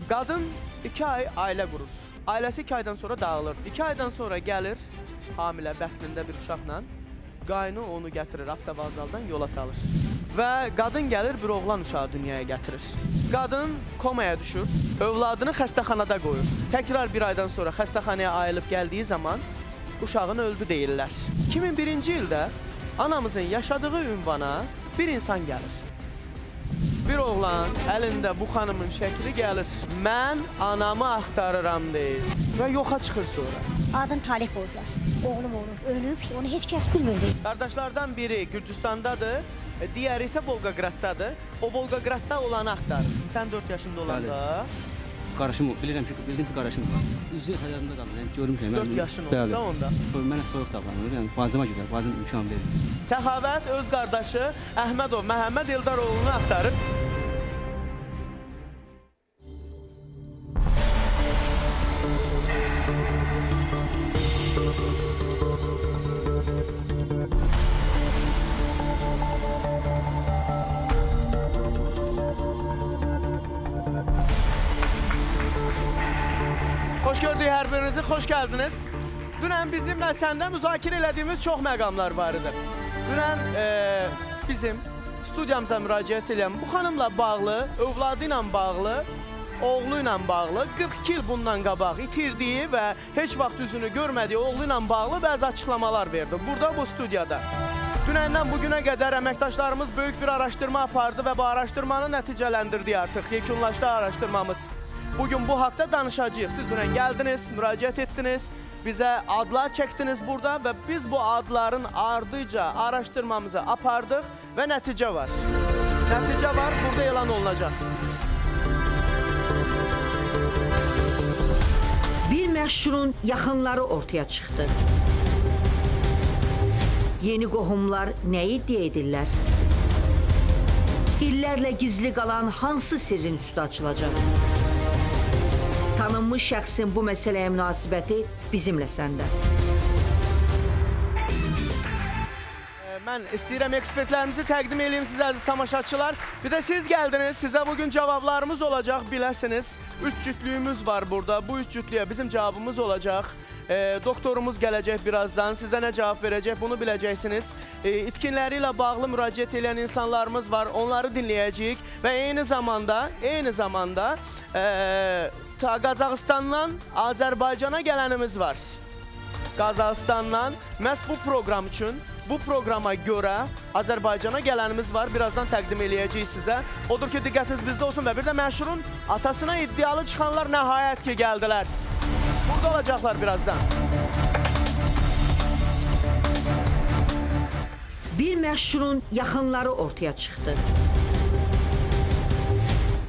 Qadın 2 ay ailə qurur. Ailəsi 2 aydan sonra dağılır. 2 aydan sonra gəlir hamilə bətnində bir uşaqla. Qayını onu gətirir, avtovağzaldan yola salır. Və qadın gəlir, bir oğlan uşağı dünyaya gətirir. Qadın komaya düşür, övladını xəstəxanada qoyur. Təkrar bir aydan sonra xəstəxanaya ayılıb gəldiyi zaman uşağın öldü deyirlər. 2001-ci ildə anamızın yaşadığı ünvana bir insan gəlir. Bir oğlan əlində bu xanımın şəkli gəlir. Mən anamı axtarıram deyir və yoxa çıxır sonra. Adını Talih qoyublar. Oğlum ölüb, onu heç kəs bilmirdi. Qardaşlardan biri Gürcüstandadır, digəri isə Volqograddadır. O Volqogradda olanı axtarır. Sən 4 yaşında olanda... Qardaşım, bilirəm ki, bildim ki, qardaşım var. Üzü xəyalımda qalır, yəni görmüşəm. 4 yaşın oldu da onda. Mənə soyuq davranır, yəni bacıma görə, bacım imkan verir. Səxavət öz qardaşı Əhmədov Məhəmməd Eldaroğlunu axtarır. Xoş gördük hər birinizi, xoş gəldiniz. Dünən bizimlə səndə müzakirə elədiyimiz çox məqamlar var idi. Dünən bizim studiyamıza müraciət edən bu xanımla bağlı, övladı ilə bağlı, oğlu ilə bağlı, 42 il bundan qabaq itirdiyi və heç vaxt üzünü görmədiyi oğlu ilə bağlı bəzi açıqlamalar verdi. Burada, bu studiyada. Dünəndən bugünə qədər əməkdaşlarımız böyük bir araşdırma apardı və bu araşdırmanı nəticələndirdi artıq, yekunlaşdı araşdırmamız. Bugün bu haqda danışacağıq. Siz dünən gəldiniz, müraciət etdiniz, bizə adlar çəkdiniz burada və biz bu adların ardıca araşdırmamızı apardıq və nəticə var. Nəticə var, burada elan olunacaq. Bir məşhurun yaxınları ortaya çıxdı. Yeni qohumlar nə iddia edirlər? İllərlə gizli qalan hansı sirrin üstü açılacaq? Tanınmış şəxsin bu məsələyə münasibəti bizimlə səndə. Mən istəyirəm ekspertlərimizi təqdim eləyim sizə, əziz tamaşaçılar. Bir də siz gəldiniz, sizə bugün cavablarımız olacaq, biləsiniz. 3 cütlüyümüz var burada, bu 3 cütlüyə bizim cavabımız olacaq. Doktorumuz gələcək birazdan, sizə nə cavab verəcək bunu biləcəksiniz. İtkinləri ilə bağlı müraciət edən insanlarımız var, onları dinləyəcəyik. Və eyni zamanda Qazaxıstandan Azərbaycana gələnimiz var. Qazaxıstandan məhz bu proqram üçün, bu proqrama görə Azərbaycana gələnimiz var. Birazdan təqdim eləyəcəyik sizə. Odur ki, diqqətiniz bizdə olsun və bir də məşhurun atasına iddialı çıxanlar nəhayət ki, gəldilər. Burada olacaqlar birazdan. Bir məşhurun yaxınları ortaya çıxdı.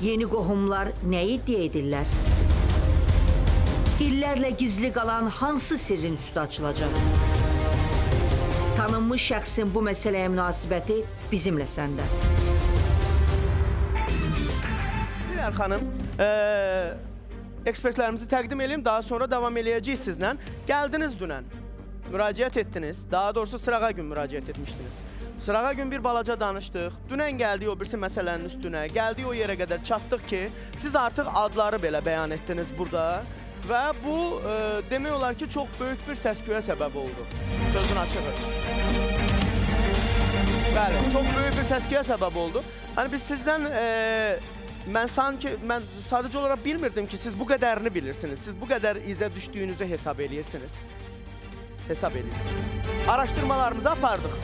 Yeni qohumlar nə iddia edirlər? İllərlə gizli qalan hansı sirrin üstü açılacaq? Tanınmış şəxsin bu məsələyə münasibəti bizimlə səndə. Gülər xanım, ekspertlərimizi təqdim eləyim, daha sonra davam eləyəcəyik sizlə. Gəldiniz dünən, müraciət etdiniz, daha doğrusu sırağa gün müraciət etmişdiniz. Sırağa gün bir balaca danışdıq, dünən gəldik o birisi məsələnin üstünə, gəldik o yerə qədər çatdıq ki, siz artıq adları belə bəyan etdiniz burada. Və bu, demək olar ki, çox böyük bir səs-küyə səbəb oldu. Sözün açığı. Bəli, çox böyük bir səs-küyə səbəb oldu. Hani biz sizdən, mən sadəcə olaraq bilmirdim ki, siz bu qədərini bilirsiniz. Siz bu qədər izə düşdüyünüzü hesab edirsiniz. Araşdırmalarımızı apardıq.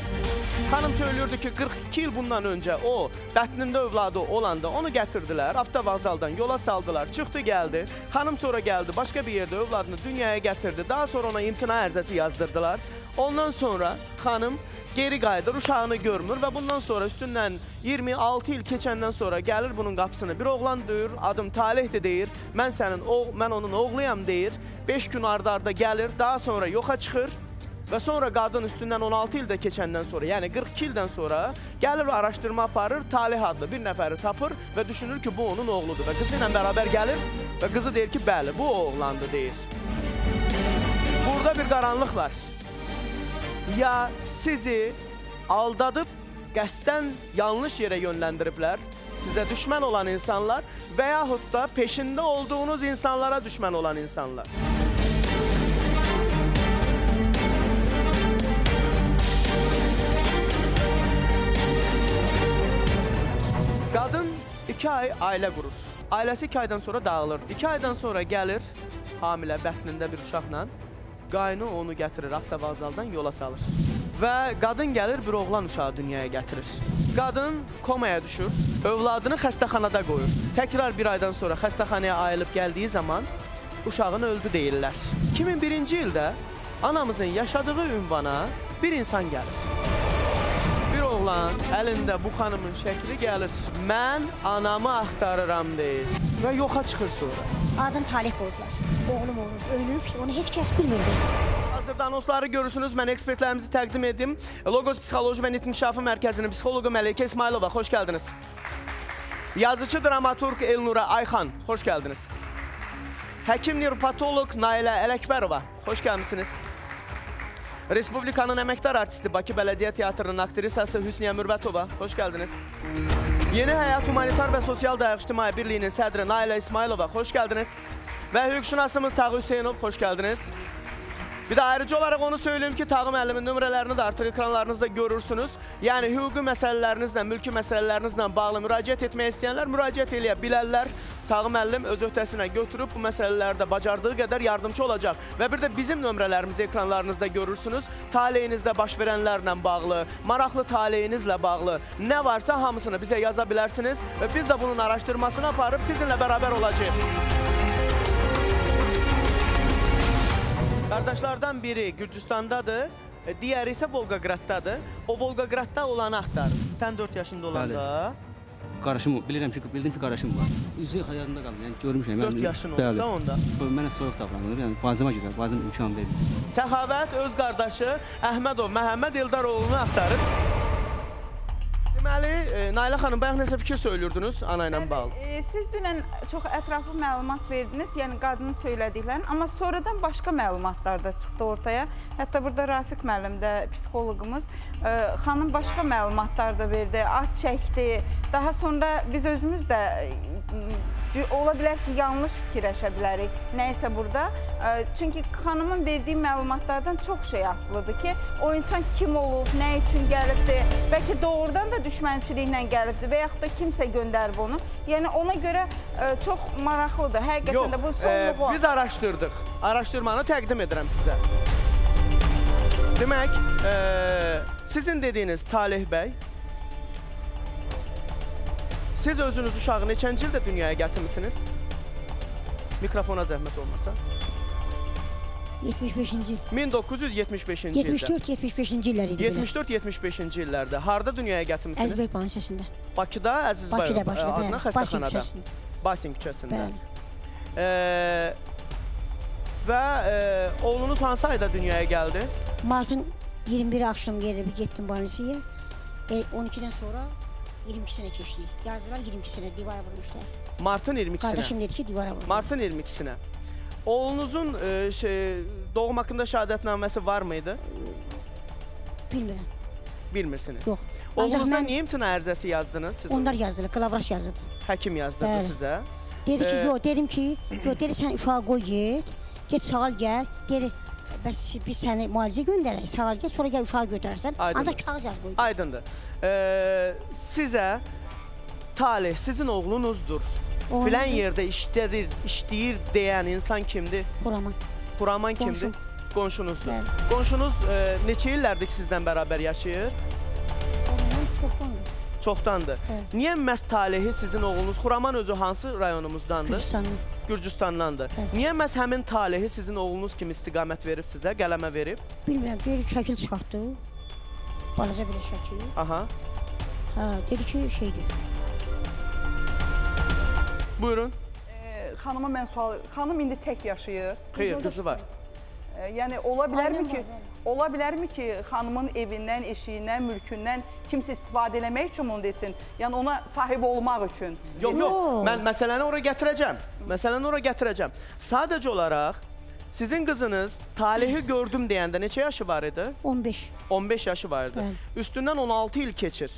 Xanım söylürdü ki, 42 il bundan öncə o, bətnində övladı olanda onu gətirdilər, avtovağzaldan yola saldılar, çıxdı gəldi. Xanım sonra gəldi, başqa bir yerdə övladını dünyaya gətirdi. Daha sonra ona imtina ərizəsi yazdırdılar. Ondan sonra xanım geri qayıdır, uşağını görmür və bundan sonra üstündən 26 il keçəndən sonra gəlir bunun qapısını. Bir oğlan döyür, adım Talihdir deyir, mən onun oğluyam deyir. 5 gün arda-arda gəlir, daha sonra yoxa çıxır. Və sonra qadın üstündən 16 ildə keçəndən sonra, yəni 42 ildən sonra gəlir araşdırma aparır, Talih adlı bir nəfəri tapır və düşünür ki, bu onun oğludur. Və qızı ilə bərabər gəlir və qızı deyir ki, bəli, bu oğlandı deyir. Burada bir qaranlıq var. Ya sizi aldadıb, qəsdən yanlış yerə yönləndiriblər, Sizə düşmən olan insanlar və yaxud da peşində olduğunuz insanlara düşmən olan insanlar. Qadın 2 ay ailə qurur. Ailəsi 2 aydan sonra dağılır. 2 aydan sonra gəlir hamilə bətnində bir uşaqla. Qayını onu gətirir, avtovağzaldan yola salır. Və qadın gəlir, bir oğlan uşağı dünyaya gətirir. Qadın komaya düşür, övladını xəstəxanada qoyur. Təkrar bir aydan sonra xəstəxanaya ayılıb gəldiyi zaman uşağın öldü deyirlər. 2001-ci ildə anamızın yaşadığı ünvana bir insan gəlir. Bir oğlan əlində bu xanımın şəkli gəlir. Mən anamı axtarıram deyir və yoxa çıxır sonra. Adını Talih qoydular. Oğlum ölüb, onu heç kəs bilmirdi. Hazırda anonsları görürsünüz. Mən ekspertlərimizi təqdim edim. Logos Psixoloji və Nitq İnkişafı Mərkəzinin psixoloqu Məleykə İsmayılova, xoş gəldiniz. Yazıcı dramaturq Elnura Ayxan, xoş gəldiniz. Həkim nevropatoloq Nailə Ələkbərova, xoş gəlmisiniz. Respublikanın əməkdar artisti Bakı Bələdiyyə Teatrının aktrisası Hüsniyə Mürvətova, xoş gəldiniz. Yeni Həyat Humanitar və Sosial Dayaq İctimai Birliyinin sədri Nailə İsmayılova, xoş gəldiniz. Və hüquqşünasımız Tağı Hüseynov, xoş gəldiniz. Bir də ayrıca olaraq onu söyləyim ki, Tağı müəllimin nömrələrini də artıq ekranlarınızda görürsünüz. Yəni hüquqi məsələlərinizlə, mülki məsələlərinizlə bağlı müraciət etmək istəyənlər müraciət eləyə bilərlər. Tağı müəllim öz öhdəsinə götürüb bu məsələlərdə bacardığı qədər yardımcı olacaq. Və bir də bizim nömrələrimizi ekranlarınızda görürsünüz. Taleyinizdə baş verənlərlə bağlı, maraqlı taleyinizlə bağlı nə varsa hamısını bizə yaza bilərsiniz və biz də bunun araşdırmasını aparıb sizinlə bərabər olacağıq. Qardaşlardan biri Gürcüstandadır, digəri isə Volqograddadır. O Volqogradda olanı axtarır. Sən 4 yaşında olanda... Qardaşım, bilirəm ki, bildim ki, qardaşım var. Üzü xəyalımda qalır, yəni görmüşəm. 4 yaşın oldu da onda. Mənə soyuq davranır, yəni bacıma gedir, bacım imkan vermir. Səxavət öz qardaşı Əhmədov Məhəmməd Eldaroğlunu axtarır. Deməli, Nailə xanım, bayaq nəsə fikir söylürdünüz ana ilə bağlı. Siz dünən çox ətraflı məlumat verdiniz, yəni qadının söylədiklərini, amma sonradan başqa məlumatlar da çıxdı ortaya. Hətta burada Rafiq müəllim də, psixoloqumuz, xanım başqa məlumatlar da verdi, ad çəkdi. Daha sonra biz özümüz də ola bilər ki, yanlış fikirləşə bilərik nəyisə burada. Çünki xanımın verdiyi məlumatlardan çox şey asılıdır ki, o insan kim olub, nə üçün gəlibdir, bəlkə doğrudan da düşmənçiliklə gəlibdir və yaxud da kimsə göndərib onu. Yəni ona görə çox maraqlıdır. Həqiqətən də bu sonluğu. Biz araşdırdıq. Araşdırmanı təqdim edirəm sizə. Demək, sizin dediyiniz Talih bəy, siz özünüz uşağı neçənci ildə dünyaya gətirmisiniz? Mikrofona zəhmət olmasa. 75-ci il. 1975-ci ildə. 74-75-ci illər idi. 74-75-ci illərdə. Harda dünyaya gətirmisiniz? Əziz bəy küçəsində. Bakıda, Əziz bəy adına xəstəxanada. Basin küçəsində. Və oğlunuz hansı ayda dünyaya gəldi? Martın 21-i axşam gəlib getdim balisiyə. 12-dən sonra 22 sənə keçdi. Yazdılar 22 sənə, divara vurmuşlar. Martın 22-sinə? Qardaşım dedi ki, divara vurmuşlar. Martın 22-sinə. Oğlunuzun doğum haqqında şəhadətnaməsi var mıydı? Bilmirəm. Bilmirsiniz? Yox. Oğlunuzdan niyə imtina ərizəsi yazdınız? Onlar yazdılar, qlavraş yazdırdı. Həkim yazdırdı sizə? Dedi ki, yox, dedim ki, yox, dedi sən uşağı qoy get, get sağal gəl, dedi, bəs biz səni müalicə göndərək, sağal gəl, sonra gəl uşağı götürərsən, ancaq kağız yaz qoy. Aydındır. Sizə Talih sizin oğlunuzdur, filan yerdə işləyir deyən insan kimdir? Xuraman. Xuraman kimdir? Qonşunuzdur. Qonşunuz neçə illərdir ki, sizdən bərabər yaşayır? Çoxdandır. Çoxdandır. Niyə məhz Talihi sizin oğlunuz? Xuraman özü hansı rayonumuzdandır? Gürcüstandan. Gürcüstandandır. Niyə məhz həmin Talihi sizin oğlunuz kimi istiqamət verib sizə, qələmə verib? Bilmirəm, bir şəkil çıxartdı. Balaca bir şəkil. Aha. Hə, dedi ki, şeydir. Buyurun. Xanıma mən sual... Xanım indi tək yaşayır. Xeyr, qızı var. Yəni, ola bilərmi ki, ola bilərmi ki, xanımın evindən, eşiyindən, mülkündən kimsə istifadə eləmək üçün bunu desin? Yəni, ona sahib olmaq üçün. Yox, yox, mən məsələni ora gətirəcəm. Məsələni ora gətirəcəm. Sadəcə olaraq, sizin qızınız Talihi gördüm deyəndə neçə yaşı var idi? 15. 15 yaşı var idi. Üstündən 16 il keçir.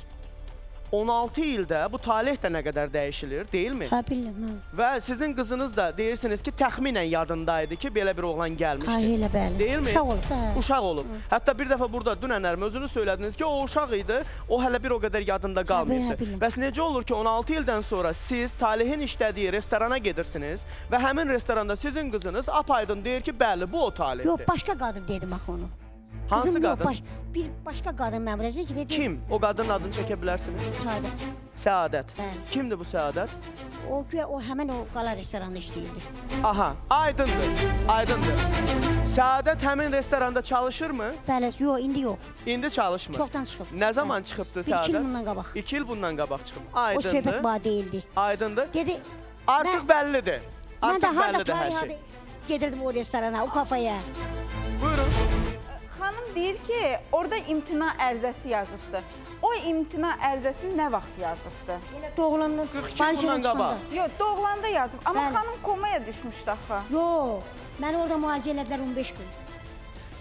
16 ildə bu talih də nə qədər dəyişilir, deyilmi? Hə, bilirəm, hə. Və sizin qızınız da deyirsiniz ki, təxminən yadındaydı ki, belə bir oğlan gəlmişdi. Hə, elə bəli. Deyilmi? Uşaq olub da, hə. Uşaq olub. Hətta bir dəfə burada dünənlərim özünü söylədiniz ki, o uşaq idi, o hələ bir o qədər yadında qalmayıbdı. Bəs necə olur ki, 16 ildən sonra siz Talihin işlədiyi restorana gedirsiniz və həmin restoranda sizin qızınız apaydın deyir ki, bəli, bu o Talihdir. Yox, başqa qadın dedim axı onu. Hansı Qızım, qadın? Yox, bir başqa qadın mən vuracaq ki, dedi. Kim? O qadının adını çəkə bilərsiniz? Səadət. Səadət. Bəli. Kimdir bu Səadət? O, güya, o həmən o qala restoranda işləyirdi. Aha, aydındır, aydındır. Səadət həmin restoranda çalışırmı? Bəli, yox, indi yox. İndi çalışmır. Çoxdan çıxıb. Nə zaman çıxıbdı Səadət? 2 il bundan qabaq. 2 il bundan qabaq çıxıb. Aydındır. O söhbət bana deyildi. Aydındır. Dedi. Artıq bəllidir. Mən də Artıq bəllidir hər şey. Gedirdim o restorana, o kafaya. Buyurun. Xanım deyir ki, orada imtina ərizəsi yazıbdı. O imtina ərizəsini nə vaxt yazıbdı? Doğulanda, 42 il bundan qabaq. Yox, doğulanda yazıb. Amma bəli. Xanım komaya düşmüşdü axı. Yox, məni orada müalicə elədilər 15 gün.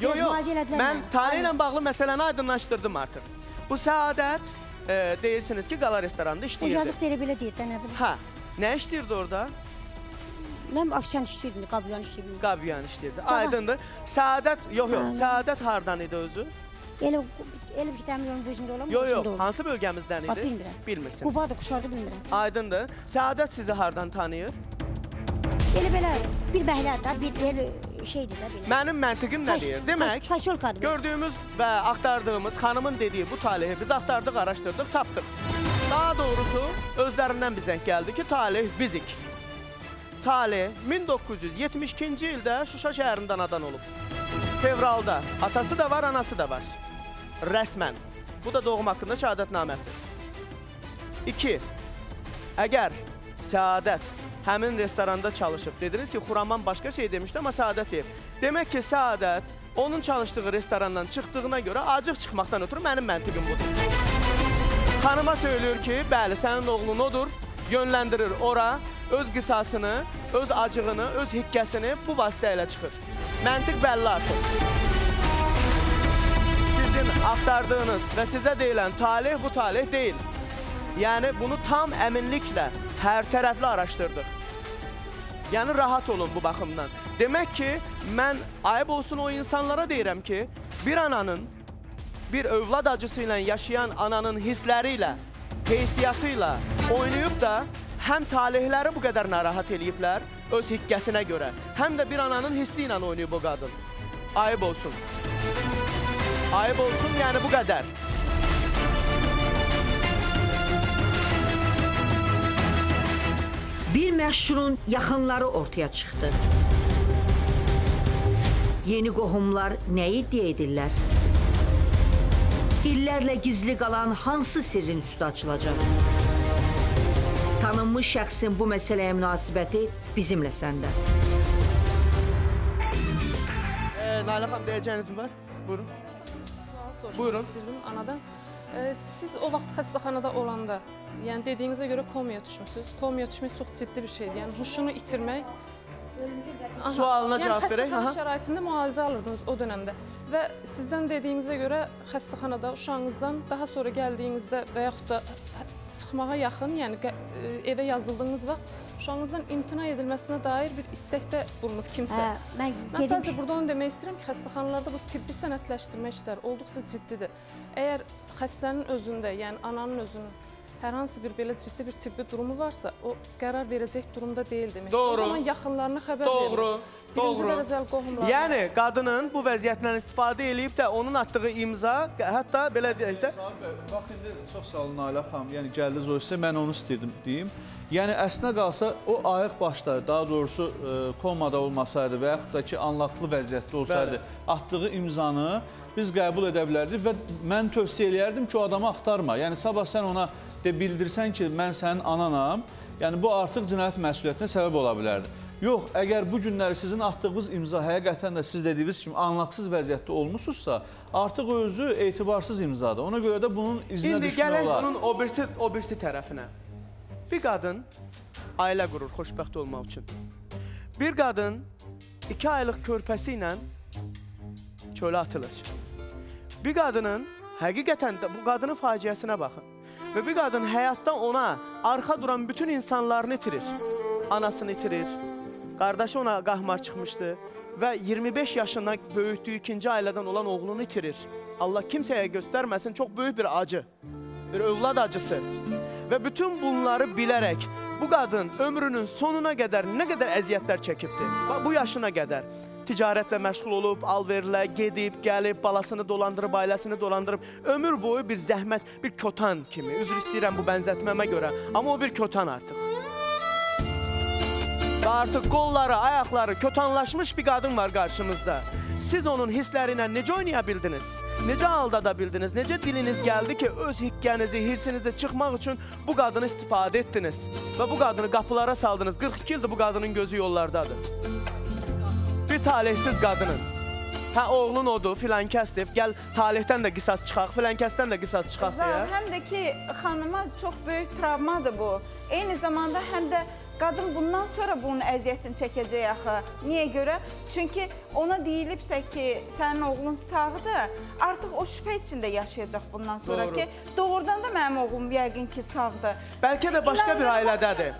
Yox, yox, mən Talih ilə bağlı məsələni aydınlaşdırdım artıq. Bu Səadət, deyirsiniz ki, qala restoranda işləyirdi. O yazıq deyir, belə deyir də, nə bilim. Hə, nə işləyirdi orada? Mən ofisiant işləyirdim, qab-yuyan işləyirdim. Qab-yuyan işləyirdi, aydındır. Səadət, yox, yox, Səadət hardan idi özü? Elə bir dəmir yolun gözündə olan, yox, yox, hansı bölgəmizdən idi? Bilmirəm. Bilmirsiniz. Qubadır, Quşardı, bilmirəm. Aydındır. Səadət sizi hardan tanıyır? Elə belə bir məhəllə də, bir elə şeydir də belə. Mənim məntiqim nə deyir? Demək, gördüyümüz və axtardığımız xanımın dediyi bu talihi biz axtardıq, araşdırdıq, tapdıq. Daha doğrusu, özlərindən bir zəng gəldi ki, talih bizik. Talih 1972-ci ildə Şuşa şəhərində anadan olub. Fevralda atası da var, anası da var. Rəsmən. Bu da doğum haqqında şəhadətnaməsi. 2. Əgər Səadət həmin restoranda çalışıb, dediniz ki, Xuraman başqa şey demişdi, amma Səadət deyib. Demək ki, Səadət onun çalışdığı restorandan çıxdığına görə acıq çıxmaqdan ötürü mənim məntiqim budur. Xanıma söylüyor ki, bəli, sənin oğlun odur, yönləndirir ora, öz qisasını, öz acığını, öz hikkəsini bu vasitə ilə çıxır. Məntiq bəlli artıq. Sizin axtardığınız və sizə deyilən talih bu talih deyil. Yəni, bunu tam əminliklə hər tərəfli araşdırdıq. Yəni, rahat olun bu baxımdan. Demək ki, mən ayıb olsun o insanlara deyirəm ki, bir ananın, bir övlad acısı ilə yaşayan ananın hissləri ilə, heysiyyatı ilə oynayıb da həm talihləri bu qədər narahat eləyiblər öz hikkəsinə görə, həm də bir ananın hissi ilə oynayıb o qadın. Ayıb olsun. Ayıb olsun, yəni bu qədər. Bir məşhurun yaxınları ortaya çıxdı. Yeni qohumlar nə iddia edirlər? İllərlə gizli qalan hansı sirrin üstü açılacaq? Tanınmış şəxsin bu məsələyə münasibəti bizimlə səndə. Nailə xanım, deyəcəyiniz mi var? Buyurun. Sual soruşmaq istirdim anadan. Siz o vaxt xəstəxanada olanda, yəni dediyinizə görə komaya düşmüsünüz. Komaya düşmək çox ciddi bir şeydir. Yəni huşunu itirmək. Sualına cavab verək. Yəni xəstəxana şəraitində müalicə alırdınız o dönəmdə. Və sizdən dediyinizə görə xəstəxanada uşağınızdan daha sonra gəldiyinizdə və yaxud da çıxmağa yaxın, yəni evə yazıldığınız vaxt uşağınızdan imtina edilməsinə dair bir istəkdə bulunub kimsə. Mən sadəcə burada onu demək istəyirəm ki, xəstəxanalarda bu tibbi sənədləşdirmə işləri olduqca ciddidir. Əgər xəstənin özündə, yəni ananın özünün hər hansı bir belə ciddi bir tibbi durumu varsa, o qərar verəcək durumda deyil demək. Doğru. O zaman yaxınlarına xəbər verilir. Birinci dərəcəli qohumlarına. Yəni, qadının bu vəziyyətlə istifadə eləyib də onun atdığı imza, hətta belə deyək də... Bax, indi çox sağ olun Nailə xanım, yəni gəldiniz o hissə, mən onu istəyirdim deyim. Yəni, əslinə qalsa, o ayıq başda, daha doğrusu komada olmasaydı və yaxud da ki, anlaqlı vəziyyətdə olsaydı, atdığı imzanı biz qəbul edə bilərdik və mən tövsiyə eləyərdim ki, o adamı axtarma. Yəni, sabah sən ona de bildirsən ki, mən sənin ananam, yəni bu artıq cinayət məsuliyyətinə səbəb ola bilərdi. Yox, əgər bu günləri sizin atdığınız imza həqiqətən də siz dediyiniz kimi anlaqsız vəziyyətdə olmuşsunuzsa, artıq özü etibarsız imzadır. Ona görə də bunun izinə İndi düşmək gələk olar. bunun o birisi tərəfinə. Bir qadın ailə qurur xoşbəxt olmaq üçün. Bir qadın 2 aylıq körpəsi ilə çölə atılır. Bir qadının, həqiqətən də bu qadının faciəsinə baxın. Və bir qadın həyatda ona arxa duran bütün insanlarını itirir. Anasını itirir, qardaşı ona qahmar çıxmışdı və 25 yaşından böyütdüyü ikinci ailədən olan oğlunu itirir. Allah kimsəyə göstərməsin, çox böyük bir acı, bir övlad acısı. Və bütün bunları bilərək bu qadın ömrünün sonuna qədər nə qədər əziyyətlər çəkibdi. Bu yaşına qədər ticarətlə məşğul olub, alverlə, gedib, gəlib, balasını dolandırıb, ailəsini dolandırıb, ömür boyu bir zəhmət, bir kötan kimi. Üzr istəyirəm bu bənzətməmə görə, amma o bir kötan artıq. Və artıq qolları, ayaqları kötanlaşmış bir qadın var qarşımızda. Siz onun hissləri ilə necə oynaya bildiniz? Necə aldada bildiniz? Necə diliniz gəldi ki, öz hikkənizi, hirsinizi çıxmaq üçün bu qadını istifadə etdiniz? Və bu qadını qapılara saldınız. 42 ildir bu qadının gözü yollardadır. Bir talihsiz qadının. Hə, oğlun odur, filan kəsdir, gəl talihdən də qisas çıxaq, filan kəsdən də qisas çıxaq deyə. Həm də ki, xanıma çox böyük travmadır bu. Eyni zamanda həm də qadın bundan sonra bunun əziyyətini çəkəcək axı. Niyə görə? Çünki ona deyilibsə ki, sənin oğlun sağdır, artıq o şübhə içində yaşayacaq bundan sonra ki, doğrudan da mənim oğlum yəqin ki, sağdır. Bəlkə də başqa bir ailədədir.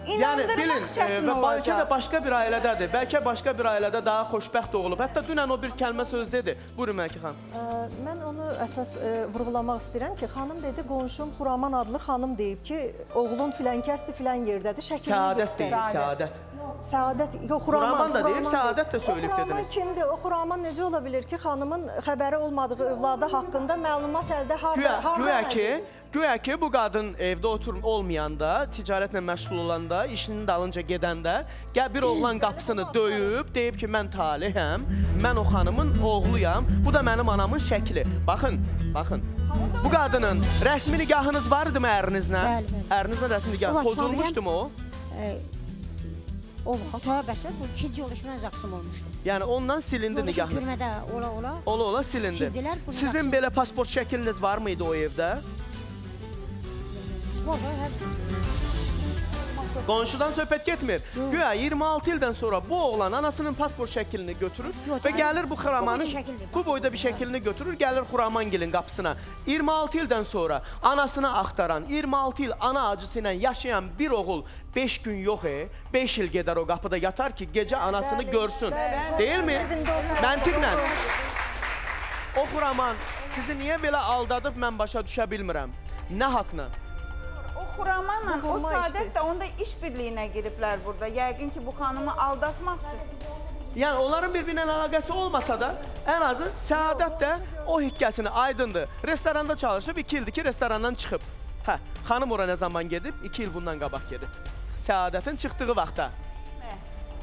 Yəni, bilin, bəlkə də başqa bir ailədədir, bəlkə başqa bir ailədə daha xoşbəxt olub. Hətta dünən o bir kəlmə söz dedi. Buyurun, Məlkə xanım. Mən onu əsas vurğulamaq istəyirəm ki, xanım dedi, qonşum Xuraman adlı xanım deyib ki, oğlun filan kəsdir, filan yerdədir, şəklini Səadət deyib, Səadət. Səadət, yox, Xuraman. Xuraman da deyib, Səadət də söylüb dediniz. O Xuraman kimdir? O Xuraman necə ola bilir ki, xanımın xəbəri olmadığı övladı haqqında məlumat əldə harda? Güya ki, bu qadın evdə olmayanda, ticarətlə məşğul olanda, işinin dalınca gedəndə, bir oğlan qapısını döyüb, deyib ki, mən talihəm, mən o xanımın oğluyam, bu da mənim anamın şəkli. Baxın, baxın, bu qadının rəsmi nigahınız var idi mi ərinizlə? Bəli, bəli. Ərinizlə rəsmi nigahı pozulmuşdu mu o? O vaxt, bəsər, bu ikinci yoldaşımdan zaqsım olmuşdu. Yəni ondan silindi nigahınız? Türmədə ola-ola. Ola-ola silindi. Sizin belə pasport şəkliniz var mıydı o evdə? Qonşudan söhbət getmir. Güya 26 ildən sonra bu oğlan anasının pasport şəklini götürür və gəlir bu Xuramanın bu boyda bir şəklini götürür, gəlir Xuramangilin qapısına. 26 ildən sonra anasını axtaran, 26 il ana acısı ilə yaşayan bir oğul 5 gün yox, 5 il gedər o qapıda yatar ki, gecə anasını görsün. Deyilmi? Məntiqlə. O Xuraman sizi niyə belə aldadıb mən başa düşə bilmirəm. Nə haqla? O Xuramanla, o Səadət də onda iş birliyinə giriblər burada. Yəqin ki, bu xanımı aldatmaq üçün. Yəni, onların bir-birinə əlaqəsi olmasa da, ən azı Səadət də o hikkəsini aydındır. Restoranda çalışıb, 2 ildir ki, restorandan çıxıb. Hə, xanım ora nə zaman gedib? 2 il bundan qabaq gedib. Səadətin çıxdığı vaxta.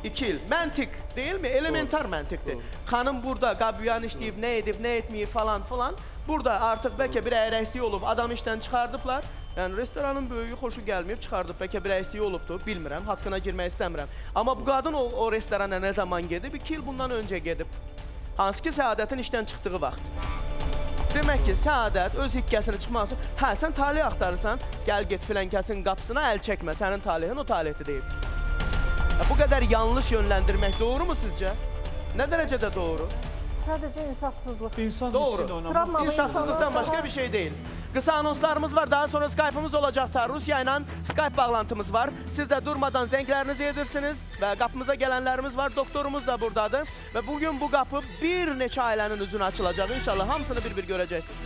2 il. Məntiq, deyilmi? Elementar məntiqdir. Xanım burada qabüyan işləyib, nə edib, nə etməyib falan filan. Burada artıq bəlkə bir əyri olub, adamı işdən çıxardıblar. Yəni, restoranın böyüyü xoşu gəlməyib, çıxardıb, bəlkə bir əysiyi olubdur, bilmirəm, haqqına girmək istəmirəm. Amma bu qadın o restorana nə zaman gedib? 2 il bundan öncə gedib. Hansı ki, Səadətin işdən çıxdığı vaxt. Demək ki, Səadət öz hikkəsini çıxmaq üçün, hə, sən talih axtarırsan, gəl get filan kəsin qapısına əl çəkmə, sənin talihin o talihdir deyib. Bu qədər yanlış yönləndirmək doğru mu sizcə? Nə dərəcədə doğru? Sadəcə insafsızlıq. Doğru. İnsafsızlıqdan başqa bir şey deyil. Qısa anonslarımız var, daha sonra Skype-ımız olacaq. Rusiya ilə Skype bağlantımız var. Siz də durmadan zənglərinizi edirsiniz və qapımıza gələnlərimiz var. Doktorumuz da buradadır və bugün bu qapı bir neçə ailənin üzünə açılacaq. İnşallah hamısını bir-bir görəcəksiniz.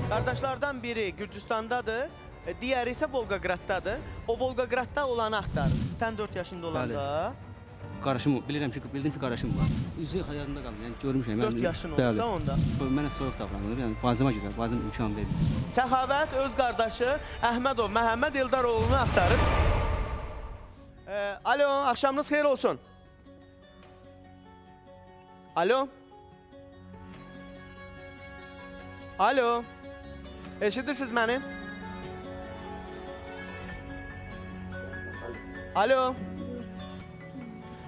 Qardaşlardan biri Gürcüstandadır, digəri isə Volqograddadır. O Volqogradda olanı axtarır. Sən 4 yaşında olanda... Qardaşım, bilirəm ki, bildim ki, qardaşım var. Üzü xəyalımda qalır, yəni görmüşəm. 4 yaşın oldu da onda. Mənə soyuq davranır, yəni bacıma gedir, bacım imkan vermir. Səxavət öz qardaşı Əhmədov Məhəmməd Eldaroğlunu axtarır. Alo, axşamınız xeyir olsun. Alo. Alo. Eşidirsiniz məni? Alo.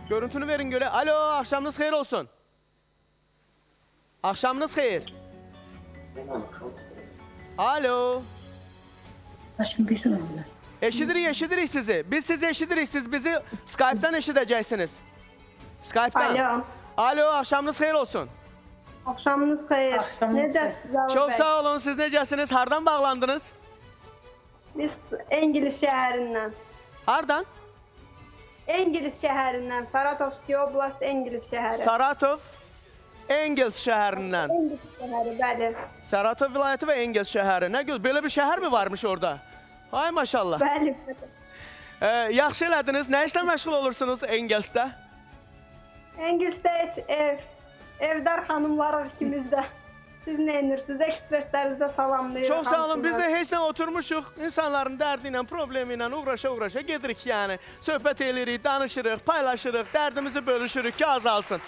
Görüntünü verin görə. Alo, axşamınız xeyir olsun. Axşamınız xeyir. Alo. Eşidirik, eşidirik sizi. Biz sizi eşidirik, siz bizi Skype-dan eşidəcəksiniz. Skype-dan. Alo. Alo, axşamınız xeyir olsun. Axşamınız xeyir. Necəsiniz? Çox sağ olun. Siz necəsiniz? Hardan bağlandınız? Biz Engels şəhərindən. Hardan? Engels şəhərindən. Saratovski oblast Engels şəhəri. Saratov Engels şəhərindən. Engels şəhəri, bəli. Saratov vilayəti və Engels şəhəri. Nə gözəl, belə bir şəhər mi varmış orada? Ay maşallah. Bəli. Yaxşı elədiniz. Nə işlə məşğul olursunuz Engelsdə? Engelsdə heç ev. Evdar xanımlarıq ikimiz də. Siz nə edirsiniz? Ekspertlərinizi də salamlayırıq. Çox sağ olun. Biz də heç nə oturmuşuq. İnsanların dərdi ilə, problemi ilə uğraşa-uğraşa gedirik yəni. Söhbət eləyirik, danışırıq, paylaşırıq, dərdimizi bölüşürük ki, azalsın.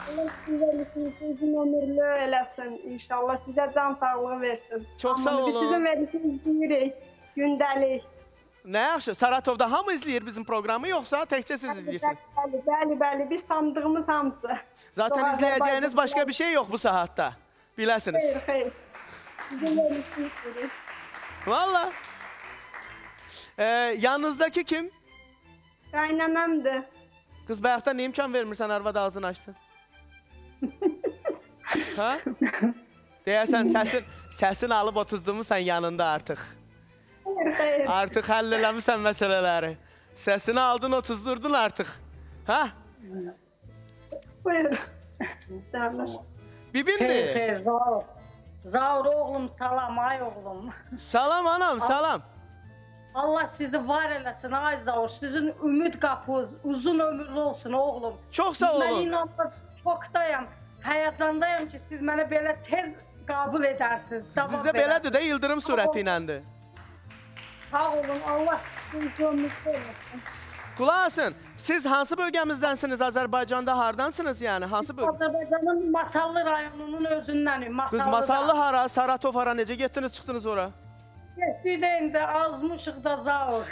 Allah sizə uzun ömürlü eləsin inşallah. Sizə can sağlığı versin. Çox sağ olun. Biz sizin verilişinizi izləyirik, gündəlik. Nə yaxşı. Saratovda hamı izləyir bizim proqramı, yoxsa təkcə siz izləyirsiniz? Bəli, bəli, bəli. Biz tanıdığımız hamısı. Zaten izləyəcəyiniz başqa bir şey yox bu saatda. Biləsiniz. Xeyr, xeyr. Sizin verilişinizi izləyirik. Valla. Yanınızdakı kim? Qaynanamdır. Qız, bayaqdan nə imkan vermirsən arvad ağzını açsın? Ha? Deyəsən səsin alıb otuzdurmursan yanında artıq. Xeyr, xeyr. Artıq həll eləmirsən məsələləri. Səsini aldın, otuzdurdun artıq. Ha? Buyur. Bibindir. Xeyr, xeyr, Zaur. Zaur oğlum, salam, ay oğlum. Salam anam, salam. Allah sizi var eləsin, ay Zaur. Sizin ümid qapınız uzun ömürlü olsun oğlum. Çox sağ olun. Mən inanmam, çoxdayam, həyəcandayam ki, siz mənə belə tez qəbul edərsiniz. Bizdə belədir də, ildırım sürəti iləndir. Sağ olun, Allah sizi ömürlü eləsin. Qulaq asın, siz hansı bölgəmizdənsiniz? Azərbaycanda hardansınız yəni? Hansı bölgə? Azərbaycanın Masallı rayonunun özündənim. Qız, Masallı hara, Saratov hara, necə getdiniz, çıxdınız ora? Getdik də indi, azmışıq da Zaur.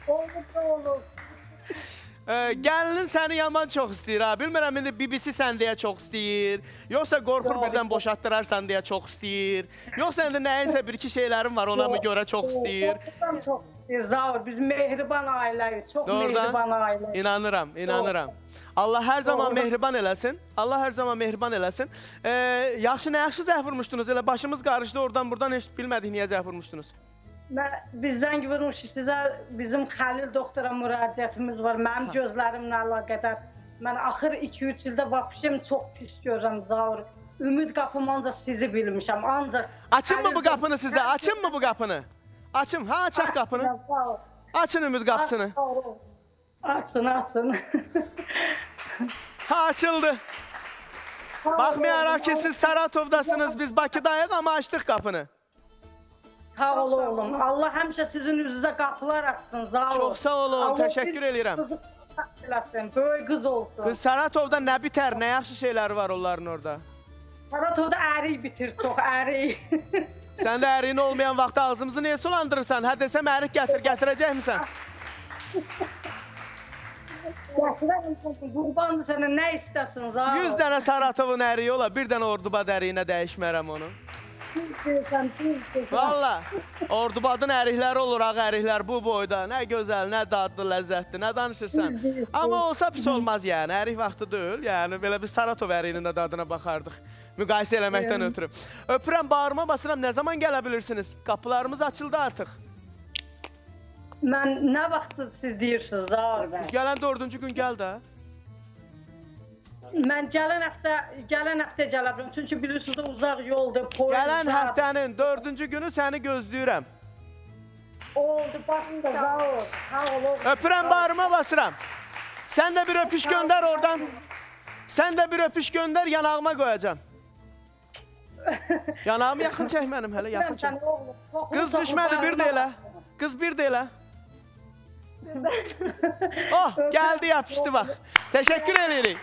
Olub da olub. Gəlinin səni yaman çox istəyir ha. Bilmirəm indi BBC sən deyə çox istəyir, yoxsa qorxur birdən boşatdırarsan deyə çox istəyir, yoxsa indi nəyinsə bir-iki şeylərin var ona mı görə çox istəyir. Qorxudan çox istəyir Zaur, biz mehriban ailəyik, çox mehriban ailəyik. İnanıram, inanıram. Allah hər zaman mehriban eləsin, Allah hər zaman mehriban eləsin. Yaxşı, nə yaxşı zəh vurmuşdunuz, elə başımız qarışdı oradan buradan heç bilmədik niyə zəh vurmuşdunuz. Biz zəng vurmuşuq sizə, bizim Xəlil doktora müraciətimiz var, mənim gözlərimlə əlaqədar. Mən axır 2-3 ildə vapşem çox pis görürəm Zaur. Ümid qapım ancaq sizi bilmişəm, ancaq... Açın mı bu qapını sizə, açın mı bu qapını? Açın, ha açaq qapını. Açın ümid qapısını. Açın, açın. Ha açıldı. Baxmayaraq ki siz Saratovdasınız, biz Bakıdayıq, amma açdıq qapını. Sağ ol oğlum. Allah həmişə sizin üzünüzə qapılar açsın, Zaur. Çox sağ olun, təşəkkür eləyirəm. Qızı eləsin, böyük qız olsun. Qız, Saratovda nə bitər, nə yaxşı şeylər var onların orada? Saratovda ərik bitir çox, ərik. Sən də əriyin olmayan vaxtda ağzımızı niyə sulandırırsan? Hə desəm ərik gətir, gətirəcəkmisən? Gətirərəm, qurbandır sənə, nə istəsin, Zaur? 100 dənə Saratovun əriyi ola, bir dənə Ordubad əriyinə dəyişmərəm onu. Valla, Ordubadın ərikləri olur, ağ əriklər bu boyda. Nə gözəl, nə dadlı, ləzzətli, nə danışırsan. Amma olsa pis olmaz yəni, ərik vaxtı deyil. Yəni, belə bir Saratov əriyinin də dadına baxardıq. Müqayisə eləməkdən ötürü. Öpürəm, bağrıma basıram, nə zaman gələ bilirsiniz? Qapılarımız açıldı artıq. Mən nə vaxt siz deyirsiniz, Zaur bəy? Gələn 4-cü gün gəl də. Mən gələn həftə gələ bilirəm. Çünki bilirsiniz uzaq yoldur, poyuzda. Gələn həftənin 4-cü günü səni gözləyirəm. Oldu, baxın da Zaur. Sağ ol. Öpürəm, bağrıma basıram. Sən də bir öpüş göndər oradan. Sən də bir öpüş göndər, yanağıma qoyacağam. Yanağımı yaxın çək mənim hələ, yaxın çək. Qız düşmədi, bir də elə. Qız bir də elə. Oh, gəldi, yapışdı bax. Təşəkkür eləyirik.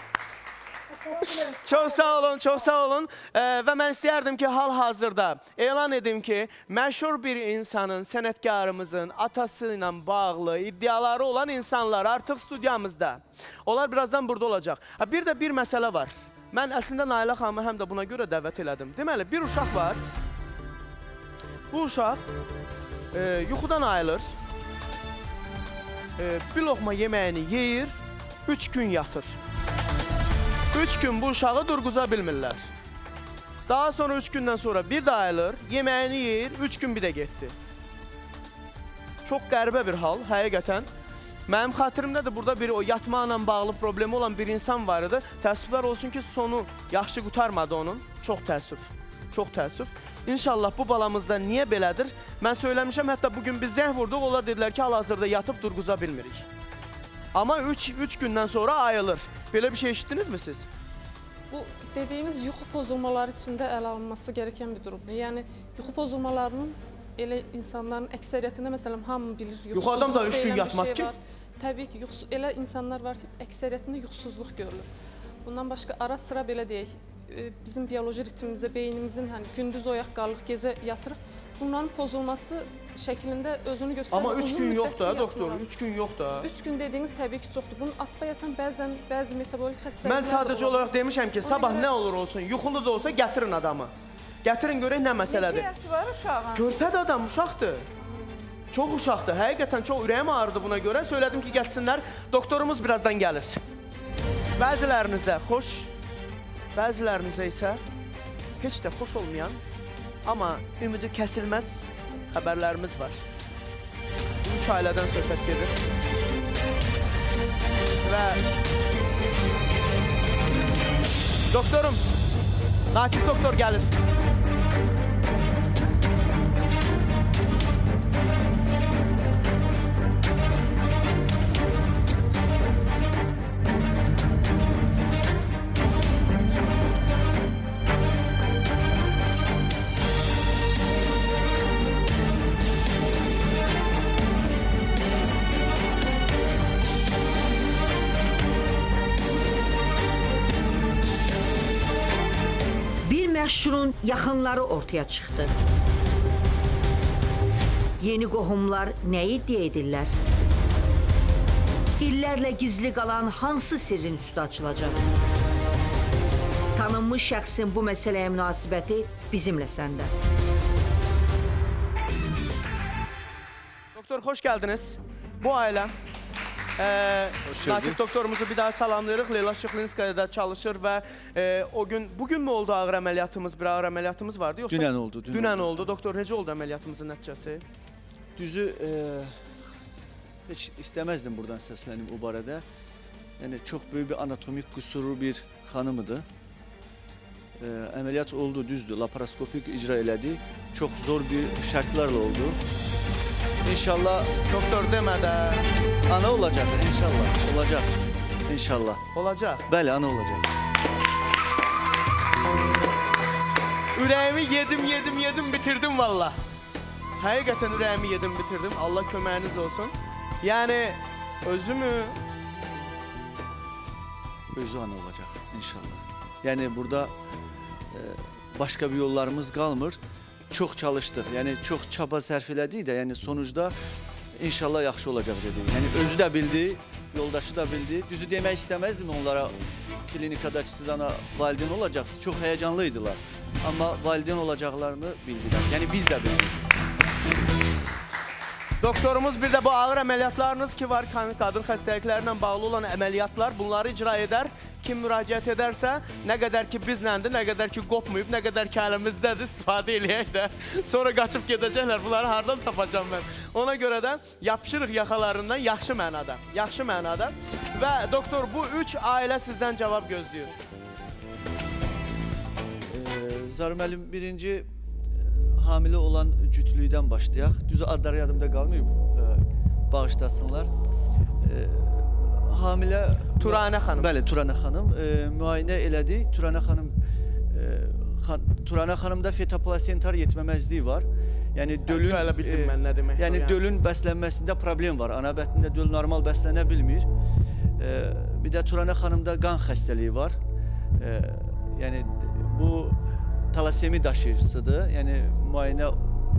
Çox sağ olun, çox sağ olun. Və mən istəyərdim ki, hal-hazırda elan edim ki, məşhur bir insanın, sənətkarımızın atası ilə bağlı iddiaları olan insanlar artıq studiyamızda. Onlar birazdan burada olacaq. Bir də bir məsələ var. Mən əslində Nailə xanımı həm də buna görə dəvət elədim. Deməli, bir uşaq var. Bu uşaq yuxudan ayılır. Bir loqma yeməyini yeyir. 3 gün yatır. 3 gün bu uşağı durğuza bilmirlər. Daha sonra 3 gündən sonra bir də ayılır, yeməyini yeyir, 3 gün bir də getdi. Çox qəribə bir hal, həqiqətən. Mənim xatirimdə də burada bir o yatmaqla bağlı problemi olan bir insan var idi. Təəssüflər olsun ki, sonu yaxşı qurtarmadı onun. Çox təəssüf, çox təəssüf. İnşallah bu balamızda niyə belədir? Mən söyləmişəm, hətta bugün biz zəng vurduq, onlar dedilər ki, hal-hazırda yatıb durğuza bilmirik. Amma 3 gündən sonra ayılır. Belə bir şey eşitdinizmi siz? Bu dediyimiz yuxu pozulmaları içində ələ alınması gereken bir durumdur. Yəni yuxu pozulmalarının elə insanların əksəriyyətində, məsələn, hamı bilir, yuxu adam da 3 gün yatmaz ki. Təbii ki, elə insanlar var ki, əksəriyyətində yuxusuzluq görülür. Bundan başqa ara sıra belə deyək, bizim bioloji ritmimizə, beynimizin hani gündüz oyaq qalır, gecə yatırıq. Bunların pozulması şəklində özünü göstərir. Amma 3 gün yox da, doktor, 3 gün yox da. 3 gün dediyiniz təbii ki, çoxdur. Bunun altda yatan bəzən bəzi metabolik xəstəliklər. Mən sadəcə olaraq demişəm ki, sabah nə olur olsun, yuxulu da olsa gətirin adamı. Gətirin görək nə məsələdir. Neçə yaşı var uşağın? Körpədə adam uşaqdır. Çox uşaqdır. Həqiqətən çox ürəyim ağrıdı buna görə. Söylədim ki, gəlsinlər. Doktorumuz birazdan gəlir. Bəzilərinizə xoş, bəzilərinizə isə heç də xoş olmayan, amma ümidi kəsilməz xəbərlərimiz var. 3 ailədən söhbət gedir. Və doktorum, Natiq doktor gəlir. Məşhurun yaxınları ortaya çıxdı. Yeni qohumlar nə iddia edirlər? İllərlə gizli qalan hansı sirrin üstü açılacaq? Tanınmış şəxsin bu məsələyə münasibəti bizimlə səndə. Doktor, xoş gəldiniz. Bu ailə Natiq doktorumuzu bir daha salamlayırıq. Leyla Şıxlinskayada çalışır və o gün, bugün mü oldu ağır əməliyyatımız? Bir ağır əməliyyatımız vardı yoxsa? Dünən oldu. Dünən oldu. Doktor, necə oldu əməliyyatımızın nəticəsi? Düzü, heç istəməzdim buradan səslənim o barədə. Yəni, çox böyük bir anatomik qüsuru bir xanımıdır. Əməliyyat oldu, düzdür. Laparoskopik icra elədi. Çox zor bir şərtlərlə oldu. İnşallah... Doktor demə də. Ana olacaq, inşallah. Olacaq, inşallah. Olacaq? Bəli, ana olacaq. Ürəyimi yedim, yedim, yedim, bitirdim valla. Həqiqətən ürəyimi yedim, bitirdim. Allah köməyiniz olsun. Yəni, özü mü? Özü ana olacaq, inşallah. Yəni, burada başqa bir yollarımız qalmır. Çox çalışdıq, yəni çox çaba sərf elədik də, yəni sonucda inşallah yaxşı olacaq dedi. Yəni özü də bildi, yoldaşı da bildi. Düzü demək istəməzdim onlara, klinikadakı siz ana valideyn olacaqsınız. Çox həyəcanlıydılar. Amma valideyn olacaqlarını bildilər. Yəni biz də bildik. Doktorumuz bir də bu ağır əməliyyatlarınız ki var, qadın xəstəliklərlə bağlı olan əməliyyatlar, bunları icra edər. Kim müraciət edərsə, nə qədər ki bizləndir, nə qədər ki qopmayıb, nə qədər ki əlimizdədir, istifadə eləyək də. Sonra qaçıb gedəcəklər, bunları hardan tapacam mən? Ona görə də yapışırıq yaxalarından yaxşı mənada, yaxşı mənada. Və doktor, bu 3 ailə sizdən cavab gözləyir. Zaur müəllim, birinci hamilə olan cütlükdən başlayaq. Düzü adları yadımda qalmayıb, bağışlasınlar. Hamilə... Turanə xanım. Bəli, Turanə xanım. Müayinə elədik. Turanə xanımda fetoplasentar yetməməzliyi var. Yəni dölün, bildim mən nə demək. Yəni dölün bəslənməsində problem var. Ana bətnində döl normal bəslənə bilmir. Bir də Turanə xanımda qan xəstəliyi var. Yəni bu talasemi daşıyıcısıdır. Yəni müayinə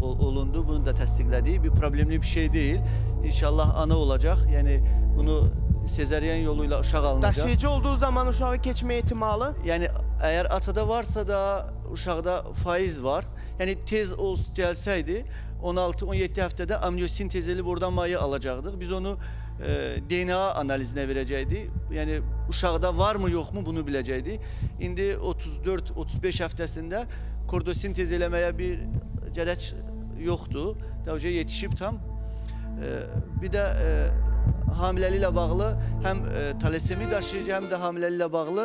olundu, bunu da təsdiqlədik. Bir problemli bir şey deyil. İnşallah ana olacaq. Yəni bunu sezaryen yolu ilə uşaq alınacaq. Daşıyıcı olduğu zaman uşağı keçmə ehtimalı? Yəni əgər atada varsa da uşaqda faiz var. Yəni tez gəlsəydi 16-17 həftədə amniosintez elib oradan maye alacaqdıq. Biz onu DNA analizinə verəcəkdi. Yəni uşaqda varmı yoxmu bunu biləcəkdi. İndi 34-35 həftəsində kordosintez eləməyə bir gərək yoxdur. Daha yetişib tam. Bir də hamiləliklə bağlı həm talasemi daşıyıcı, həm də hamiləliklə bağlı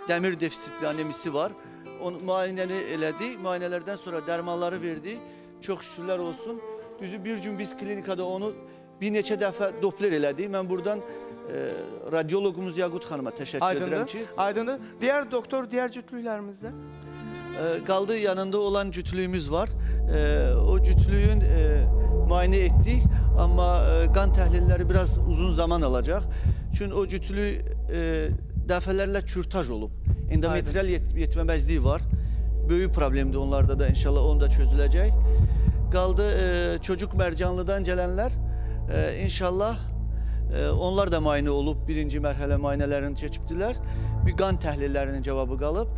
dəmir defisitli anemisi var. Onu müayinəni elədik. Müayinələrdən sonra dərmanları verdik. Çox şükürlər olsun. Düzü bir gün biz klinikada onu bir neçə dəfə Doppler elədik. Mən buradan radioloqumuz Yaqut xanıma təşəkkür edirəm ki... Aydındır. Digər doktor, digər cütlüklərimizdə? Qaldı yanında olan cütlüyümüz var. O cütlüyün müayinə etdik, amma qan təhlilləri biraz uzun zaman alacaq. Çünki o cütlük dəfələrlə kürtaj olub. Endometrial yetməməzliyi var. Böyük problemdir onlarda da, inşallah onu da çözüləcək. Qaldı çocuk Mərcanlıdan gələnlər, inşallah onlar da müayinə olub, birinci mərhələ müayinələrini keçibdilər. Bir qan təhlillərinin cavabı qalıb.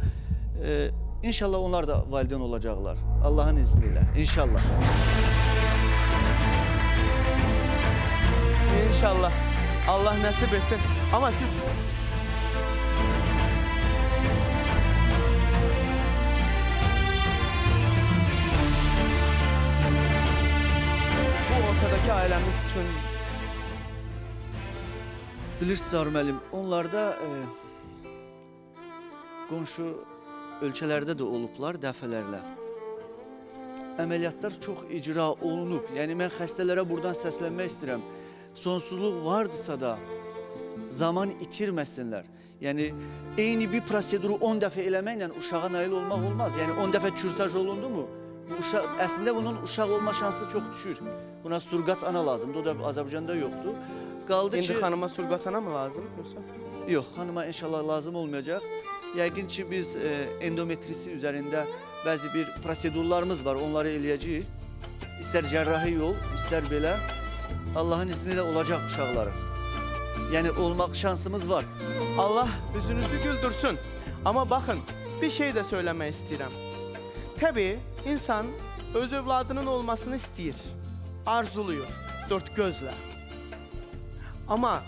İnşallah onlar da valideyn olacaqlar. Allahın izni ilə, inşallah. İnşallah. Allah nəsib etsin. Amma siz... Bu ortadakı ailəmiz üçün... Bilirsiniz Zaur müəllim, onlarda qonşu ölkələrdə də olublar dəfələrlə. Əməliyyatlar çox icra olunub. Yəni mən xəstələrə buradan səslənmək istəyirəm. Sonsuzluq vardısa da zaman itirməsinlər. Yəni eyni bir proseduru 10 dəfə eləməklə uşağa nail olmaq olmaz. Yəni 10 dəfə kürtaj olundu mu? Əslində bunun uşaq olma şansı çox düşür. Buna surqat ana lazımdır. O da Azərbaycanda yoxdur. Qaldı ki... İndi xanıma surqat ana mı lazım yoxsa? Yox, xanıma inşallah lazım olmayacaq. Yəqin ki, biz endometrisi üzərində bəzi bir prosedurlarımız var, onları eləyəcəyik. İstər cərrahi yol, istər belə. Allahın izni ilə olacaq uşaqları. Yəni, olmaq şansımız var. Allah üzünüzü güldürsün. Amma baxın, bir şey də söyləmək istəyirəm. Təbii, insan öz övladının olmasını istəyir, arzuluyur, dörd gözlə. Amma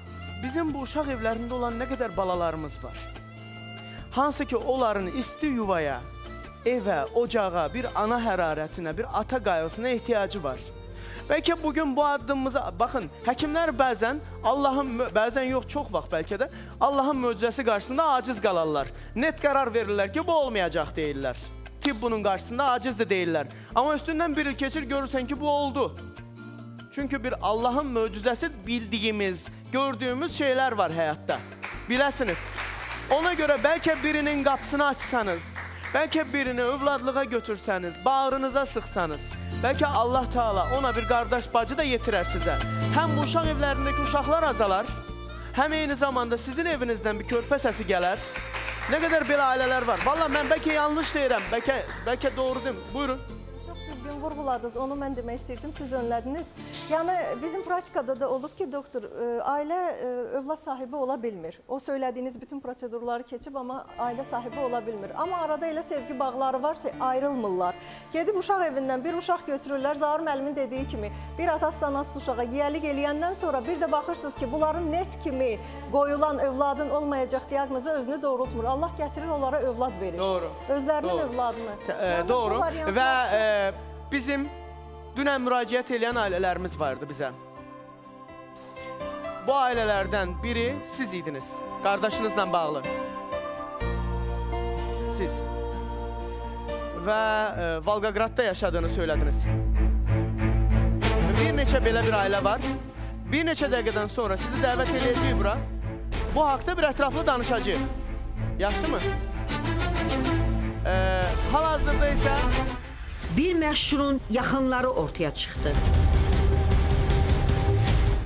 bizim bu uşaq evlərində olan nə qədər balalarımız var. Hansı ki, onların isti yuvaya, evə, ocağa, bir ana hərarətinə, bir ata qayğısına ehtiyacı var. Bəlkə bugün bu addımımıza, baxın, həkimlər bəzən, Allahın, bəzən yox, çox vaxt bəlkə də, Allahın möcüzəsi qarşısında aciz qalarlar. Net qərar verirlər ki, bu olmayacaq deyirlər. Tibb bunun qarşısında acizdir deyirlər. Amma üstündən bir il keçir, görürsən ki, bu oldu. Çünki bir Allahın möcüzəsi bildiyimiz, gördüyümüz şeylər var həyatda. Biləsiniz. Ona görə bəlkə birinin qapısını açsanız, bəlkə birini övladlığa götürsəniz, bağrınıza sıxsanız, bəlkə Allah Teala ona bir qardaş bacı da yetirər sizə. Həm bu uşaq evlərindəki uşaqlar azalar, həm eyni zamanda sizin evinizdən bir körpə səsi gələr. Nə qədər belə ailələr var. Vallahi mən bəlkə yanlış deyirəm, bəlkə doğru deyim. Buyurun. Çox düzgün vurğuladınız, onu mən demək istəyirdim, siz önlədiniz. Yəni bizim praktikada da olub ki, doktor, ailə övlad sahibi ola bilmir. O söylədiyiniz bütün prosedurları keçib, amma ailə sahibi ola bilmir. Amma arada elə sevgi bağları varsa ayrılmırlar. Gedib uşaq evindən bir uşaq götürürlər, Zaur müəllimin dediyi kimi, bir atası anası uşağa yiyəlik eləyəndən sonra bir də baxırsınız ki, bunların net kimi qoyulan övladın olmayacaq diaqnozu özünü doğrultmur. Allah gətirir, onlara övlad verir. Doğru. Özlərinin övladını. Doğru. Və bizim dünən müraciət eləyən ailələrimiz vardı bizə. Bu ailələrdən biri siz idiniz, qardaşınızla bağlı. Siz. Və Volqogradda yaşadığını söylədiniz. Bir neçə belə bir ailə var. Bir neçə dəqiqədən sonra sizi dəvət eləyəcəyik bura. Bu haqda bir ətraflı danışacağıq. Yaxşı mı? Hal-hazırda isə... Bir məşhurun yaxınları ortaya çıxdı.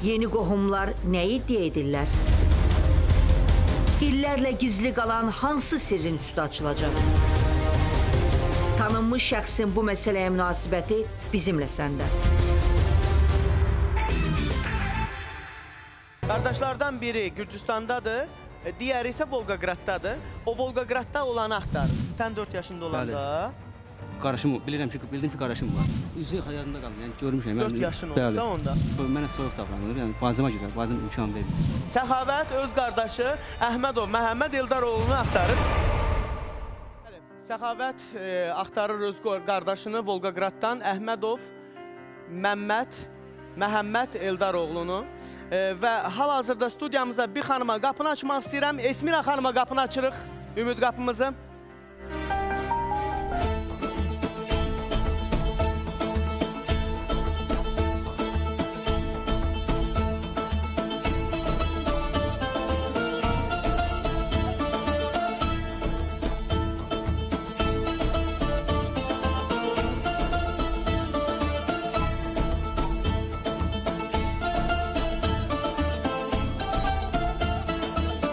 Yeni qohumlar nə iddia edirlər? İllərlə gizli qalan hansı sirrin üstü açılacaq? Tanınmış şəxsin bu məsələyə münasibəti bizimlə səndə. Qardaşlardan biri Gürcüstandadır, digəri isə Volqograddadır. O Volqogradda olanı axtarır. Sən 4 yaşında olanda... Qardaşım, bilirəm ki, bildim ki, qardaşım var. Üzü xəyalımda qalır, yəni görmüşəm. 4 yaşın oldu da onda. Mənə soyuq davranır, yəni bacıma görə, bacım imkan vermir. Səxavət öz qardaşı Əhmədov Məhəmməd Eldaroğlunu axtarır. Səxavət axtarır öz qardaşını Volqograddan Əhmədov Məhəmməd Eldaroğlunu və hal-hazırda studiyamıza bir xanıma qapını açmaq istəyirəm. Esmira xanıma qapını açırıq, ümid qapımızı.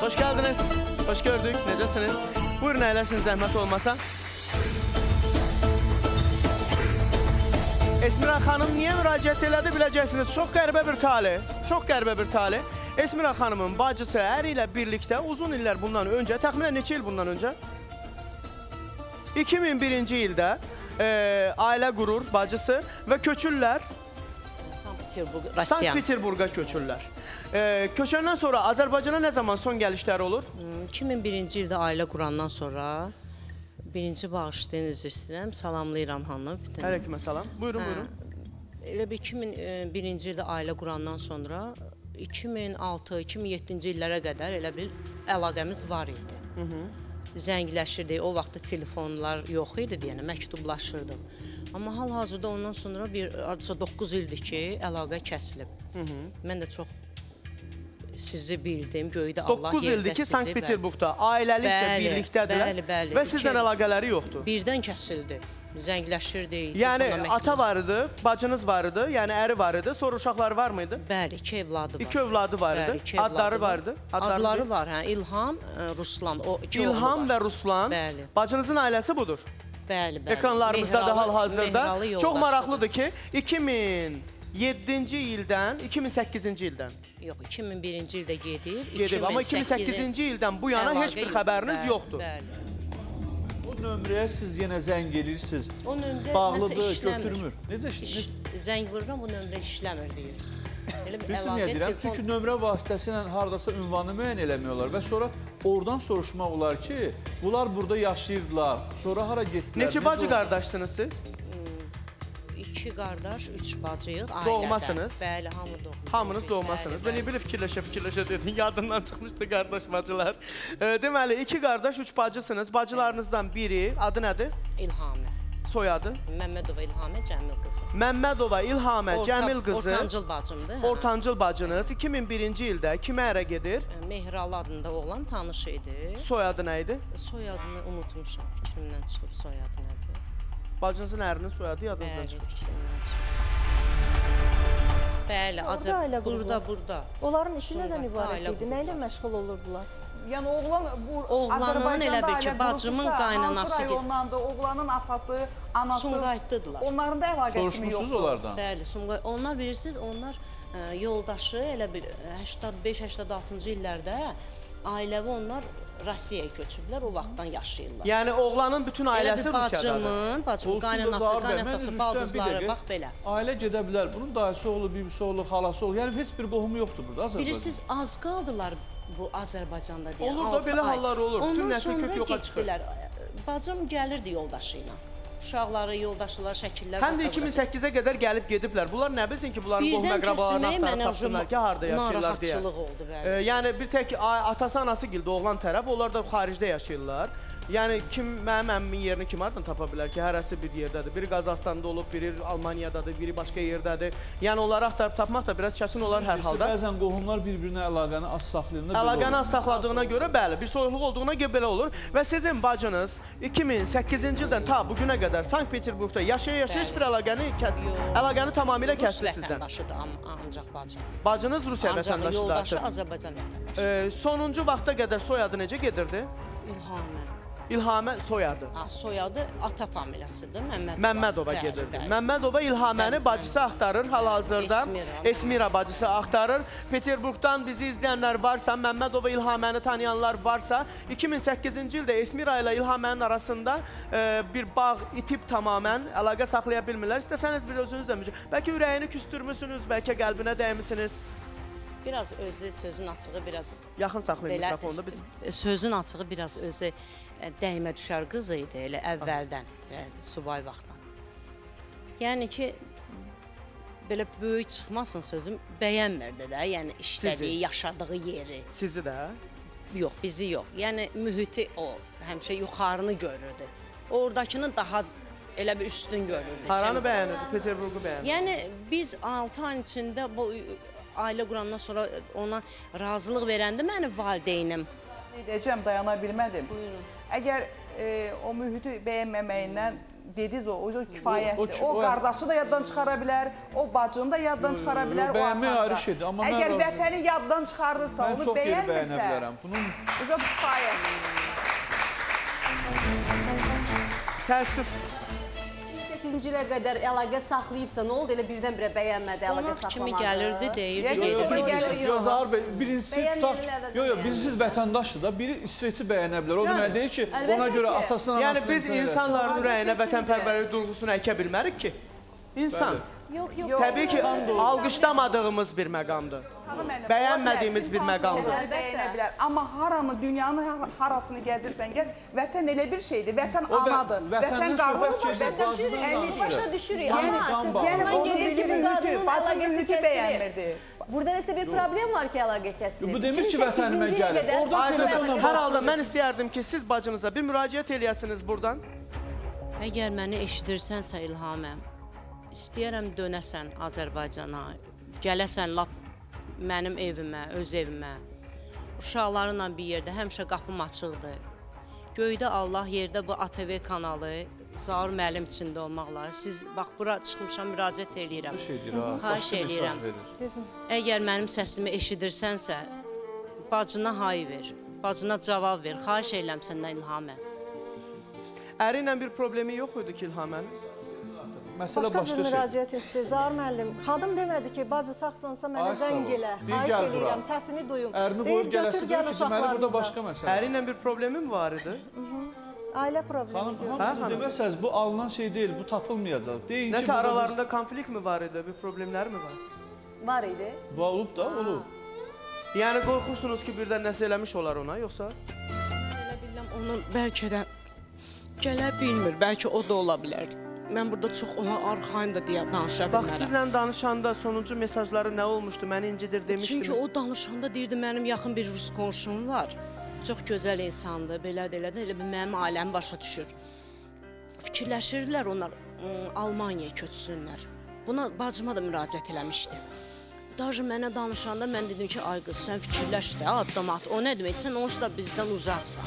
Hoş geldiniz, hoş gördük, necəsiniz? Buyurun, əyləşin, zəhmət olmasa. Esmira xanım niyə müraciət elədi biləcəksiniz. Çox qəribə bir tale, çox qəribə bir tale. Esmira xanımın bacısı əri ilə birlikdə uzun illər bundan öncə, təxminən neçə il bundan öncə? 2001-ci ildə ailə qurur bacısı və köçürlər. Sankt-Peterburqa köçürlər. Köçəndən sonra Azərbaycana nə zaman son gəlişləri olur? 2001-ci ildə ailə qurandan sonra birinci bağışlayın, üzr istəyirəm. Salamlayıram hanım. Aleyküm salam. Buyurun, buyurun. Elə bir 2001-ci ildə ailə qurandan sonra 2006-2007-ci illərə qədər elə bir əlaqəmiz var idi. Zəngləşirdik. O vaxtda telefonlar yox idi deyənə, məktublaşırdıq. Amma hal-hazırda ondan sonra bir hardasa 9 ildir ki, əlaqə kəsilib. Mən də çox sizi bildim, göydə Allah 9 ildir ki, Sankt-Peterburqda ailəlikcə birlikdədirlər və sizdən əlaqələri yoxdur. Birdən kəsildi, zəngləşirdik. Yəni, ata var idi, bacınız var idi, yəni əri var idi, sonra uşaqları var mıydı? Bəli, 2 evladı var. 2 övladı var idi, adları var idi? Adları var, İlham, Ruslan. İlham və Ruslan, bacınızın ailəsi budur. Bəli, bəli. Ekranlarımızda da hal-hazırda. Çox maraqlıdır ki, 2007-ci ildən, 2008-ci ildən. Yox, 2001-ci ildə gedib. Gedib, amma 2008-ci ildən bu yana heç bir xəbəriniz yoxdur. Bəli. O nömrəyə siz yenə zəng edirsiniz. O nömrə bağlıdır, götürmür. Necə işləmir? Zəng vururam, bu nömrə işləmir deyir. Bilirsiniz niyə deyirəm? Çünki nömrə vasitəsilə haradasa ünvanı müəyyən eləmiyorlar və sonra oradan soruşmaq olar ki, bunlar burada yaşayırdılar, sonra hara getdilər? Neçə bacı qardaşsınız siz? 2 qardaş, 3 bacıyıq ailədə. Doğmasınız? Bəli, hamı doğma. Hamınız doğmasınız. Belə belə fikirləşə-fikirləşə dedin, yadından çıxmışdı qardaş bacılar. Deməli, 2 qardaş, 3 bacısınız. Bacılarınızdan biri, adı nədir? İlhamə. Soyadı? Məmmədova İlhamə Cəmil qızı. Məmmədova İlhamə Cəmil qızı. Ortancıl bacımdır. Ortancıl bacınız 2001-ci ildə kimə ərə gedir? Mehralı adında oğlan tanış idi. Soyadı nə idi? Soyadını unutmuşam, fikrimdən çıxıb soyadı nədir? Bacınızın ərinin soyadı yadınızdan çıxıb. Bəli, fikrimdən çıxıb. Bəli, burada, burada. Onların işi nədən ibarət idi? Nə ilə məşğul olurdular? Yəni oğlan bu oğlanın elə bil ki, bacımın qaynanası hansı rayondandır, oğlanın atası, anası Sumqayıtlıdırlar. Onların da əlaqəsi mi yoxdur? Soruşmuşsunuz onlardan? Bəli, Sumqayıt. Onlar bilirsiniz, onlar yoldaşı elə bir 85-86-cı illərdə ailəvi onlar Rusiyaya köçüblər, o vaxtdan yaşayırlar. Yəni oğlanın bütün ailəsi Rusiyadadır. Elə bir bacımın, qaynanası, qaynatası, baldızları, bax belə. Ailə gedə bilər. Bunun dayısı oğlu, bibisi oğlu, xalası oğlu. Yəni heç bir qohumu yoxdur burada Azərbaycanda. Bilirsiniz, az qaldılar bu Azərbaycanda deyən 6 ay. Olur da, belə hallar olur. Ondan sonra getdilər. Bacım gəlirdi yoldaşı ilə. Uşaqları, yoldaşlar, şəkillər. Həm də 2008-ə qədər gəlib gediblər. Bunlar nə bilsin ki, bunların qohum əqrabalarını axtarıb tapsınlar ki, harada yaşayırlar deyə. Narahatçılıq oldu, bəli. Yəni bir tək atası, anası gildi oğlan tərəf, onlar da xaricdə yaşayırlar. Yəni kim mənim əmmimin yerini kim hardan tapa bilər ki, hərəsi bir yerdədir. Biri Qazaxıstanda olub, biri Almaniyadadır, biri başqa yerdədir. Yəni onları axtarıb tapmaq da biraz çətin olar hər halda. Bəzən qohumlar bir-birinə əlaqəni az saxlayanda belə olur. Əlaqəni az saxladığına görə bəli, bir soyuqluq olduğuna görə belə olur. Və sizin bacınız 2008-ci ildən ta bu günə qədər Sankt-Peterburqda yaşaya-yaşaya heç bir əlaqəni kəsmir. Əlaqəni tamamilə kəsdi sizdən. Rus vətəndaşıdır ancaq bacım. Bacınız Rusiya vətəndaşıdır. Ancaq yoldaşı Azərbaycan vətəndaşıdır. Sonuncu vaxta qədər soyadı necə gedirdi? İlhamə. İlhamə soyadı. Ha, soyadı ata familiyasıdır, Məmmədova. Məmmədova gedirdi. Məmmədova İlhaməni bacısı axtarır hal-hazırda. Esmira bacısı axtarır. Peterburqdan bizi izləyənlər varsa, Məmmədova İlhaməni tanıyanlar varsa, 2008-ci ildə Esmira ilə İlhamənin arasında bir bağ itib tamamən, əlaqə saxlaya bilmirlər. İstəsəniz bir özünüz də mücadele. Bəlkə ürəyini küstürmüsünüz, bəlkə qəlbinə dəymisiniz. Biraz özü, sözün açığı biraz... Yaxın saxlayın mikrofonda biz. Sözün açığı biraz özü dəymə düşər qız idi elə əvvəldən, subay vaxtdan. Yəni ki, belə böyük çıxmasın sözüm, bəyənmirdi də, yəni işlədiyi, yaşadığı yeri. Sizi də? Yox, bizi yox. Yəni mühiti o, həmişə yuxarını görürdü. Oradakının daha elə bir üstün görürdü. Haranı bəyənirdi, Peterburqu bəyənirdi? Yəni biz 6 ayın içində bu ailə qurandan sonra ona razılıq verəndə mənim valideynim. Deyəcəm, dayana bilmədim. Buyurun. Əgər o mühiti bəyənməməyindən dediniz o kifayətdir. O qardaşı da yaddan çıxara bilər, o bacını da yaddan çıxara bilər. Bəyənmək ayrı şeydir. Əgər vətəni yaddan çıxarırsa, onu bəyənmirsə, o kifayətdir. Təəssüf. 2008-ci ilə qədər əlaqə saxlayıbsa, nə oldu? Elə birdən-birə bəyənmədi, əlaqə Qonaq saxlamadı. kimi gəlirdi, deyirdi, Yox, Zaur bəy, birincisi tutaq ki, yox, birincisi vətəndaşdır da, biri İsveçi bəyənə bilər. O demək deyir ki, ona görə atasının anasını... Yəni biz insanların ürəyinə vətənpərvərlik duyğusunu əkə bilmərik ki. İnsan. Təbii ki, alqışlamadığımız bir məqamdır. Bəyənmədiyimiz bir məqamdır. Bəyənə bilər. Amma haranı, dünyanın harasını gəzirsən gəl, vətən elə bir şeydir. Vətən anadır, vətən qardaşdır, vətən əmidir. Başa düşürük. Yəni o mühiti, bacı mühiti bəyənmirdi. Burada nəsə bir problem var ki, əlaqə kəsilir. Bu demir ki, vətənimə gəlir. Oradan telefonla Hər halda mən istəyərdim ki, siz bacınıza bir müraciət eləyəsiniz buradan. Əgər məni eşidirsənsə İlhamə, istəyərəm dönəsən Azərbaycana, gələsən lap mənim evimə, öz evimə. Uşaqlarınla bir yerdə həmişə qapım açıqdır. Göydə Allah, yerdə bu ATV kanalı, Zaur müəllim içində olmaqla. Siz, bax, bura çıxmışam, müraciət eləyirəm. Xahiş eləyirəm. Əgər mənim səsimi eşidirsənsə, bacına hay ver, bacına cavab ver. Xahiş eləyirəm səndən İlhamə. Əri ilə bir problemi yox idi ki, İlhamənin? Məsələ başqa cür müraciət etdi Zaur müəllim. Xanım demədi ki, bacı sağsansa mənə zəng elə, xahiş eləyirəm, səsini duyum. Ərini qoyub gələsi deyir ki, deməli burada başqa məsələ. Əri ilə bir problemi mi var idi? Ailə problemi. Xanım, hamısını deməsəz, bu alınan şey deyil, bu tapılmayacaq. Nəsə aralarında konflikt mi var idi, bir problemlər mi var? Var idi. Olub da, olub. Yəni qorxursunuz ki, birdən nəsə eləmiş olar ona, yoxsa? Elə biləm, onun bəlkə də gələ bilmir, bəlkə o da ola bilər. Mən burada çox ona arxayın da deyə danışa bilmərəm. Bax, sizlə danışanda sonuncu mesajları nə olmuşdu, məni incidir demişdiniz. Çünki o danışanda deyirdi, mənim yaxın bir rus qonşum var. Çox gözəl insandır, belədir, elədir, elə bir mənim ailəm başa düşür. Fikirləşirdilər onlar Almaniyaya köçsünlər. Buna bacıma da müraciət eləmişdi. Daşı mənə danışanda mən dedim ki, ay qız, sən fikirləş də, addım at. O nə demək, sən onsuz da bizdən uzaqsan.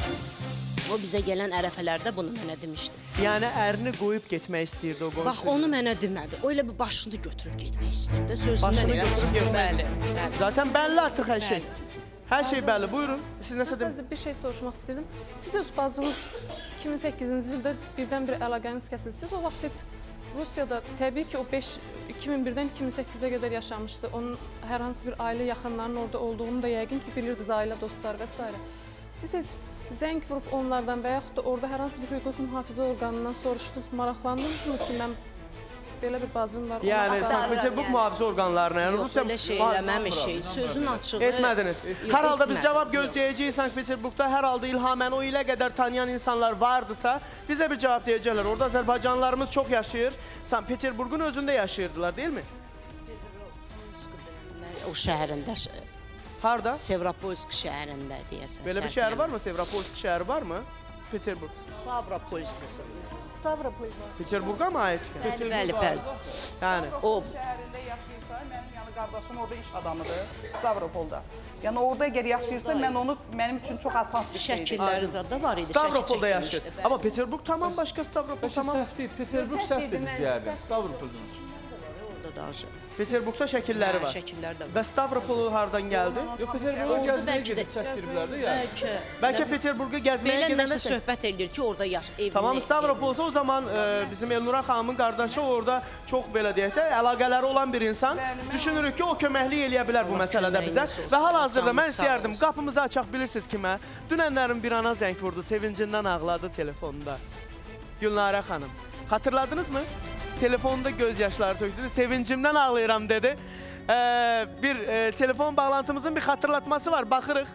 O bizə gələn ərəfələrdə bunu mənə demişdi. Yəni ərini qoyub getmək istəyirdi o qonşu. Bax, onu mənə demədi. O elə bir başını götürüb getmək istəyirdi. Sözündən elə çıxdı. Bəli. Zaten bəlli artıq hər şey. Hər şey bəlli. Buyurun. Siz nəsə demək? Sadəcə bir şey soruşmaq istəyirdim. Siz öz bacınız 2008-ci ildə birdən-birə əlaqəniz kəsildi. Siz o vaxt heç Rusiyada təbii ki, o 2001-dən 2008-ə qədər yaşamışdı. Onun hər hansı bir ailə yaxınlarının orada olduğunu da yəqin ki, bilirdiniz, ailə dostları və s. Siz heç zəng vurub onlardan və yaxud da orada hər hansı bir hüquq mühafizə orqanından soruşdunuz, maraqlandınız mı ki, mən belə bir bacım var? Yəni, Sankt-Peterburq mühafizə orqanlarına, yəni Yox, elə şey eləməmişik, sözün açığı... Etmədiniz. Hər halda biz cavab gözləyəcəyik Sankt-Peterburqda, hər halda İlhaməni o ilə qədər tanıyan insanlar vardısa, bizə bir cavab deyəcəklər. Orada Azərbaycanlılarımız çox yaşayır, Sankt-Peterburqun özündə yaşayırdılar, deyilmi? O şəhərində... Harda? Sevropolsk şəhərində deyəsən. Belə bir şəhər varmı? Sevropolsk şəhəri varmı? Peterburg. Stavropolsk. Stavropol var. Peterburqa mı ait? Bəli, bəli, bəli. Yəni o şəhərində yaşayırsa, mənim yəni qardaşım orada iş adamıdır, Stavropolda. Yəni orada əgər yaşayırsa, mən onu mənim üçün çox asan bir şeydir. Şəkilləri zada var idi, Stavropolda yaşayır. Amma Peterburq tamam başqa, Stavropol tamam. Səhv deyil, Peterburq səhv dediniz yəqin. Stavropol. Peterburqda da. Peterburqda şəkilləri var. Şəkilləri də var. Və Stavropolu hardan gəldi? Yox, Peterburqa gəzməyə gedib çəkdiriblər də yəni. Bəlkə. Bəlkə Peterburqa gəzməyə Belə gedəndə nəsə söhbət eləyir ki, orada yaş evini. Tamam, Stavropol olsa o zaman bizim Elnura xanımın qardaşı orada çox belə deyək də əlaqələri olan bir insan. Düşünürük ki, o köməklik eləyə bilər bu məsələdə bizə. Və hal-hazırda mən istəyərdim qapımızı açaq, bilirsiniz kimə? Dünənlərin bir ana zəng vurdu, sevincindən ağladı telefonda. Gülnarə xanım. Xatırladınız mı? Telefonda göz yaşları tökdü. Sevincimdən ağlayıram dedi. Bir telefon bağlantımızın bir xatırlatması var. Baxırıq.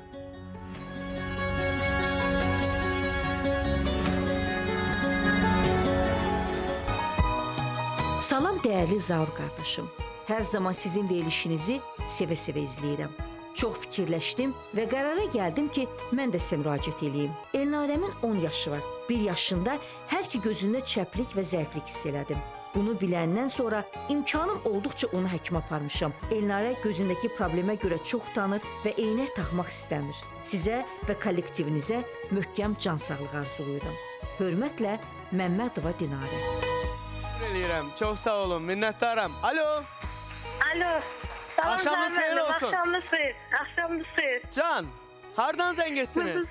Salam dəyərli Zaur qardaşım. Hər zaman sizin verilişinizi sevə-sevə izləyirəm. Çox fikirləşdim və qərara gəldim ki, mən də sizə müraciət eləyim. Elnarəmin 10 yaşı var. 1 yaşında hər iki gözündə çəplik və zəiflik hiss elədim. Bunu biləndən sonra imkanım olduqca onu həkimə aparmışam. Elnarə gözündəki problemə görə çox utanır və eynək taxmaq istəmir. Sizə və kollektivinizə möhkəm can sağlığı arzulayıram. Hörmətlə, Məmmədova Dinarə. Təşəkkür eləyirəm. Çox sağ olun, minnətdaram. Alo. Alo. Axşamınız xeyir olsun. Axşamınız xeyir. Axşamınız xeyir. Can, hardan zəng etdiniz?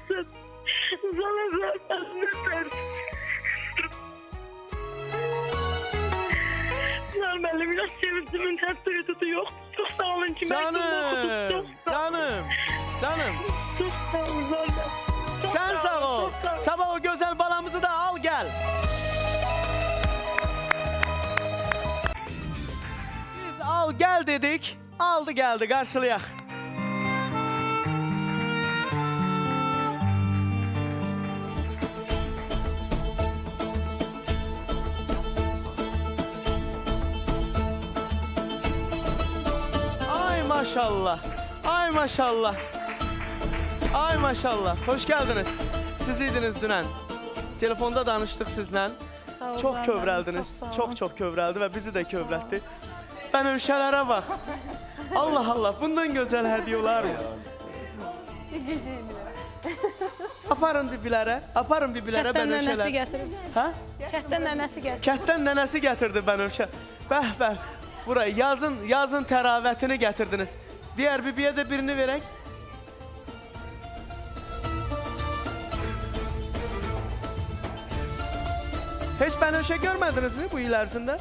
Zahar müəllim, biraz sevincimin hətta yoxdur. Çox sağ olun ki, Canım, canım, canım. Çox sağ olun, Zahar müəllim. Sən sağ ol. Sabah o gözəl balamızı da al gəl. Biz al gəl dedik. Aldı gəldi, qarşılayaq. Ay maşallah, ay maşallah, ay maşallah. Hoş geldiniz. Siz idiniz dünən. Telefonda danışdıq sizlə. Çox kövrəldiniz, çox kövrəldi və bizi də kövrəltdi. Bənövşələrə bax. Allah Allah, bundan gözəl hədiyyə olar mı? Aparın bibilərə, aparın bibilərə bənövşələr. Kətdən nənəsi gətirib. Hə? Kətdən nənəsi gətirib. Kətdən nənəsi gətirdi bənövşə. Bəh, bəh. Buraya yazın təravətini gətirdiniz. Digər bibiyə də birini verək. Heç bənövşə görmədinizmi bu il ərzində?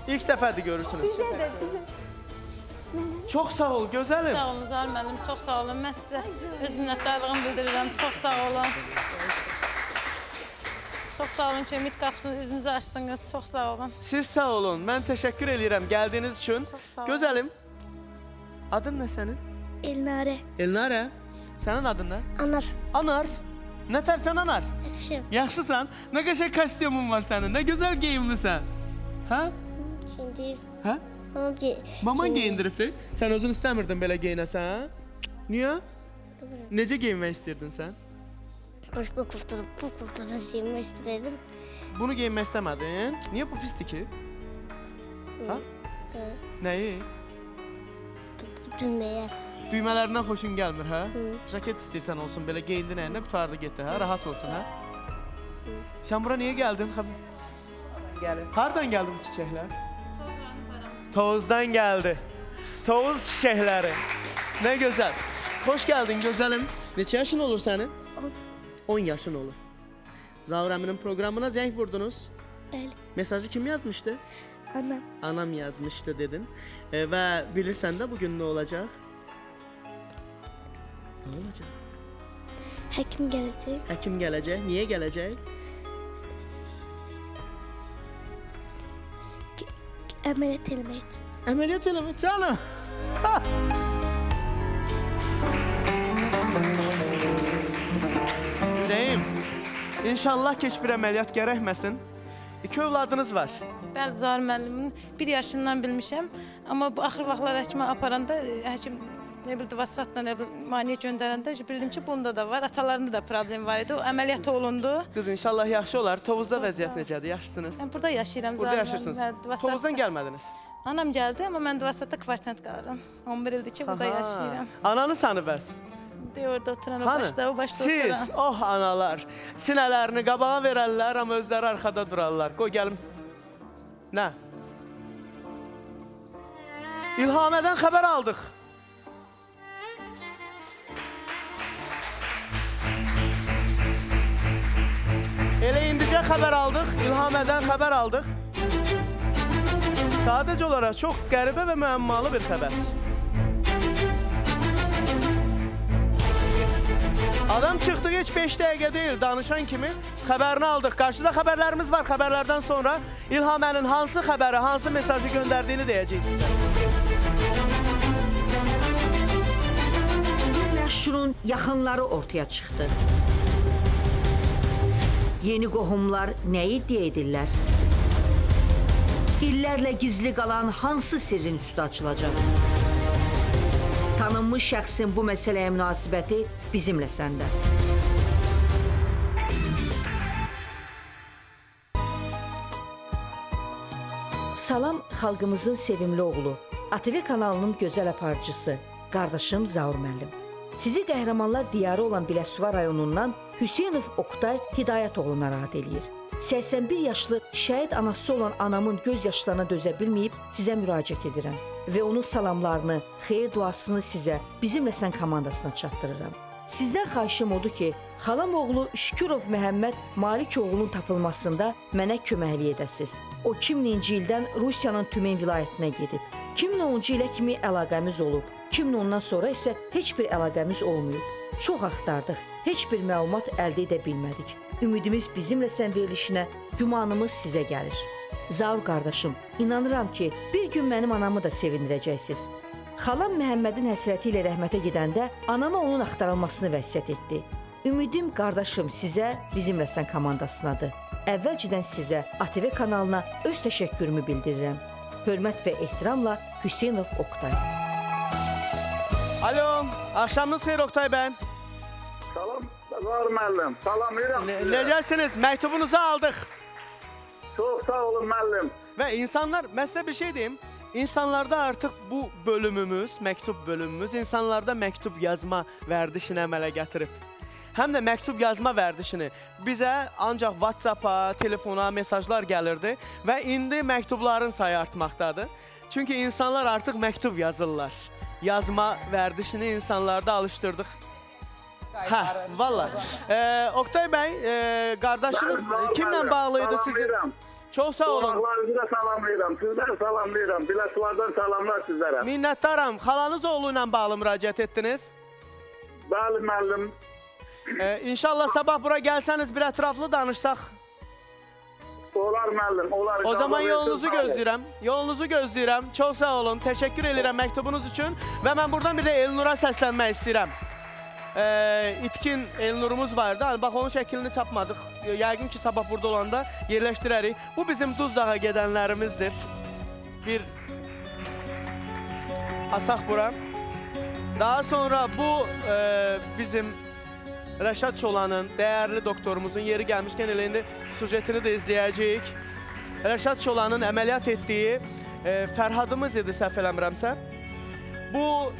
İlk dəfədir görürsünüz. Bizə də, bizə. Çox sağ ol, gözəlim. Sağ olun, Zahar müəllim, çox sağ olun. Mən sizə öz minnətdarlığımı bildirirəm. Çox sağ olun. Çox sağ olun ki, ümid qapısını üzümüzə açdınız. Çox sağ olun. Siz sağ olun. Mən təşəkkür eləyirəm gəldiyiniz üçün. Çox sağ olun. Gözəlim, adın nə sənin? Elnarə. Elnarə. Sənin adın nə? Anar. Anar. Nə tərsən Anar? Yaxşıyam. Yaxşısan? Nə qəşəng kostyumun var sənin, nə gözəl geyinmisən. Hə? Şimdi. Hə? Maman geyindiribdi. Sən özün istəmirdin belə geyinəsən, hə? Niyə? Necə geyinmək istəyirdin sən? Başqa kuftada, bu kuftada geyinmək istədim. Bunu geyinmək istəmədin. Niyə bu pisdir ki? Hə? Nəyi? Düymələr. Düymələrindən xoşun gəlmir, hə? Jaket istəyirsən olsun, belə geyindin əyninə, qurtardı getdi, hə? Rahat olsun, hə? Sən bura niyə gəldin? Hardan gəldi bu çiçəklər? Tovuzdan gəldi. Tovuz çiçəkləri. Nə gözəl. Xoş gəldin gözəlim. Neçə yaşın olur sənin? 10. 10 yaşın olur. Zaur əminin proqramına zəng vurdunuz. Bəli. Mesajı kim yazmışdı? Anam. Anam yazmışdı dedin. Və bilirsən də bugün nə olacaq? Nə olacaq? Həkim gələcək. Həkim gələcək. Niyə gələcək? Əməliyyat eləmək üçün. Əməliyyat eləmək, canım. Ürəyim, inşallah ki, heç bir əməliyyat gərəkməsin. 2 övladınız var. Bəli, Zahar müəllimin 1 yaşından bilmişəm. Amma bu axır vaxtlar həkimə aparanda, həkim nə bildi, WhatsApp-la nə bildi, müayinəyə göndərəndə bildim ki, bunda da var, atalarında da problem var idi. O əməliyyat olundu. Qız, inşallah yaxşı olar. Tovuzda vəziyyət necədir? Yaxşısınız? Mən burada yaşayıram. Burada yaşayırsınız. Tovuzdan gəlmədiniz? Anam gəldi, amma mən WhatsApp-da kvartant qalıram. 11 ildir ki, burada yaşayıram. Ananı sanı bəs? De orada oturan, o başda, o başda oturan. Siz, oh analar, sinələrini qabağa verərlər, amma özləri arxada durarlar. Qoy gəlim. Nə? İlhamədən xəbər aldıq. Elə indicə xəbər aldıq, İlhamədən xəbər aldıq. Sadəcə olaraq çox qəribə və müəmmalı bir xəbər. Adam çıxdı heç 5 dəqiqə deyil, danışan kimi xəbərini aldıq. Qarşıda xəbərlərimiz var. Xəbərlərdən sonra İlhamənin hansı xəbəri, hansı mesajı göndərdiyini deyəcəyik sizə. Məşhurun yaxınları ortaya çıxdı. Yeni qohumlar nə iddia edirlər? İllərlə gizli qalan hansı sirrin üstü açılacaq? Tanınmış şəxsin bu məsələyə münasibəti bizimlə səndə. Salam xalqımızın sevimli oğlu, ATV kanalının gözəl aparıcısı, qardaşım Zaur müəllim. Sizi qəhrəmanlar diyarı olan Biləsuvar rayonundan Hüseynov Oqtay Hidayətoğlu narahat eləyir. 81 yaşlı şəhid anası olan anamın göz yaşlarına dözə bilməyib sizə müraciət edirəm və onun salamlarını, xeyir duasını sizə, Bizimlə Sən komandasına çatdırıram. Sizdən xahişim odur ki, xalam oğlu Şükürov Məhəmməd Malikoğlunun tapılmasında mənə köməklik edəsiz. O 2000-ci ildən Rusiyanın Tümen vilayətinə gedib. 2010-cu ilə kimi əlaqəmiz olub. 2010-dan sonra isə heç bir əlaqəmiz olmayıb. Çox axtardıq, heç bir məlumat əldə edə bilmədik. Ümidimiz Bizimlə Sən verilişinə, gümanımız sizə gəlir. Zaur qardaşım, inanıram ki, bir gün mənim anamı da sevindirəcəksiniz. Xalam Məhəmmədin həsrəti ilə rəhmətə gedəndə anama onun axtarılmasını vəsiyyət etdi. Ümidim qardaşım sizə, Bizimlə Sən komandasınadır. Əvvəlcədən sizə, ATV kanalına öz təşəkkürümü bildirirəm. Hörmət və ehtiramla Hüseynov Oqtay. Alo, axşamınız xeyir Oqtay bəy. Salam, Zaur müəllim. Salamlayıram sizə. Necəsiniz? Məktubunuzu aldıq. Çox sağ olun müəllim. Və insanlar, mən sizə bir şey deyim. İnsanlarda artıq bu bölümümüz, məktub bölümümüz, insanlarda məktub yazma vərdişini əmələ gətirib. Həm də məktub yazma vərdişini bizə ancaq WhatsApp-a, telefona mesajlar gəlirdi və indi məktubların sayı artmaqdadır. Çünki insanlar artıq məktub yazırlar. Yazma vərdişini insanlarda alışdırdıq. Hə, valla. Oqtay bəy, qardaşınız kimlə bağlıydı sizin? Çox sağ olun. Qonaqlarınızı da salamlayıram, sizləri salamlayıram. Biləsuvardan salamlar sizlərə. Minnətdaram. Xalanız oğlu ilə bağlı müraciət etdiniz? Bəli, müəllim. İnşallah sabah bura gəlsəniz bir ətraflı danışsaq. Olar müəllim, olar. O zaman yolunuzu gözləyirəm. Yolunuzu gözləyirəm. Çox sağ olun. Təşəkkür edirəm məktubunuz üçün. Və mən buradan bir də Elnura səslənmək istəyirəm. İtkin Elnurumuz vardı. Bax, onun şəklini çapmadıq. Yəqin ki, sabah burada olanda yerləşdirərik. Bu bizim Duzdağa gedənlərimizdir. Bir asaq bura. Daha sonra bu bizim Rəşad Çolanın, dəyərli doktorumuzun yeri gəlmişkən elə indi sujetini də izləyəcəyik. Rəşad Çolanın əməliyyat etdiyi Fərhadımız idi, səhv eləmirəmsə. Bu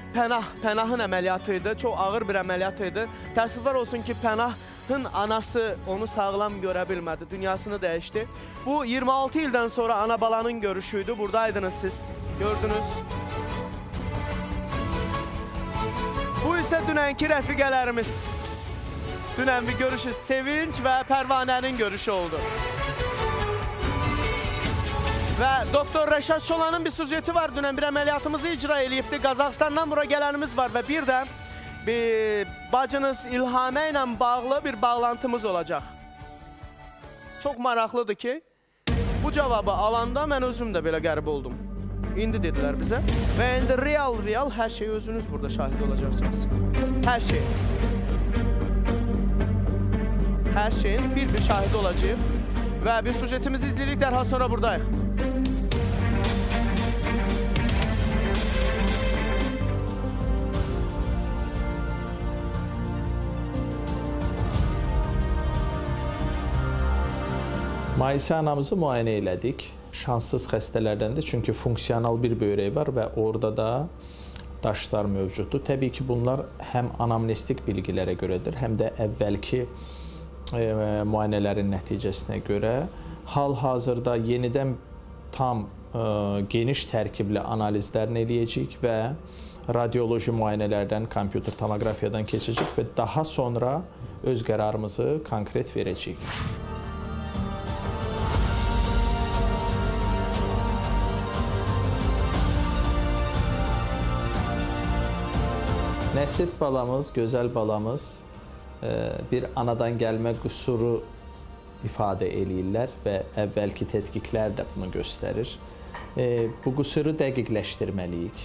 Pənahın əməliyyatı idi, çox ağır bir əməliyyat idi. Təəssüflər olsun ki, Pənahın anası onu sağlam görə bilmədi, dünyasını dəyişdi. Bu 26 ildən sonra ana-balanın görüşü idi. Buradaydınız siz, gördünüz. Bu isə dünənki rəfiqələrimiz. Dünən bir görüşü Sevinç və Pərvanənin görüşü oldu. Və Doktor Rəşad Çolanın bir sujeti var. Dünən bir əməliyyatımızı icra eləyibdi. Qazaxıstandan bura gələnimiz var və bir də bir bacınız İlhamə ilə bağlı bir bağlantımız olacaq. Çox maraqlıdır ki, bu cavabı alanda mən özüm də belə qərib oldum. İndi dedilər bizə. Və indi real hər şeyi özünüz burada şahid olacaqsınız. Hər şey. Hər şeyin bir-bir şahidi olacağıq. Və bir sujetimizi izləyirik, dərhal sonra buradayıq. Maisə anamızı müayinə elədik. Şanssız xəstələrdəndir, çünki funksional bir böyrək var və orada da daşlar mövcuddur. Təbii ki, bunlar həm anamnestik bilgilərə görədir, həm də əvvəlki müayinələrin nəticəsinə görə. Hal-hazırda yenidən tam geniş tərkibli analizlərini eləyəcəyik və radioloji müayinələrdən, kompüter tomoqrafiyadan keçəcək və daha sonra öz qərarımızı konkret verəcəyik. Nəsib balamız, gözəl balamız bir anadan gəlmə qüsuru ifadə eləyirlər və əvvəlki tədqiqlər də bunu göstərir. Bu qüsuru dəqiqləşdirməliyik.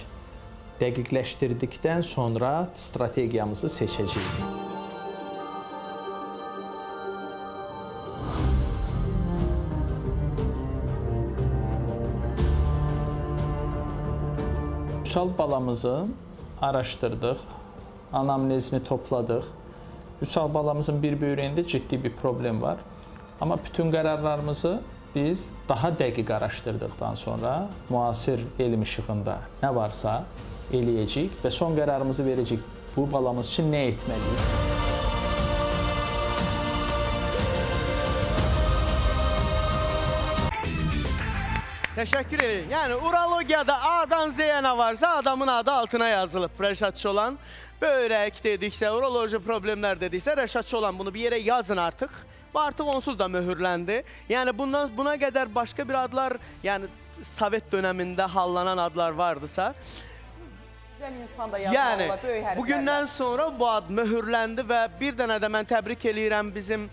Dəqiqləşdirdikdən sonra strategiyamızı seçəcəyik. Vüsal balamızı araşdırdıq, anamnezini topladıq. Vüsal balamızın bir böyrəyində ciddi bir problem var. Amma bütün qərarlarımızı biz daha dəqiq araşdırdıqdan sonra müasir elm işığında nə varsa eləyəcəyik və son qərarımızı verəcəyik. Bu balamız üçün nə etməliyik? Təşəkkür edin. Yəni, urologiyada A-dan Z-yə nə varsa adamın adı altına yazılıb. Rəşad Çolan, böyrək dediksə, uroloji problemlər dediksə, Rəşad Çolan bunu bir yerə yazın artıq. Bu artıq onsuz da möhürləndi. Yəni, buna qədər başqa bir adlar, yəni Sovet dönəmində hallanan adlar vardısa, Gözəl insan da yazmaq olar, böyük hərflərlə. Bugündən sonra bu ad möhürləndi və bir dənə də mən təbrik eləyirəm bizim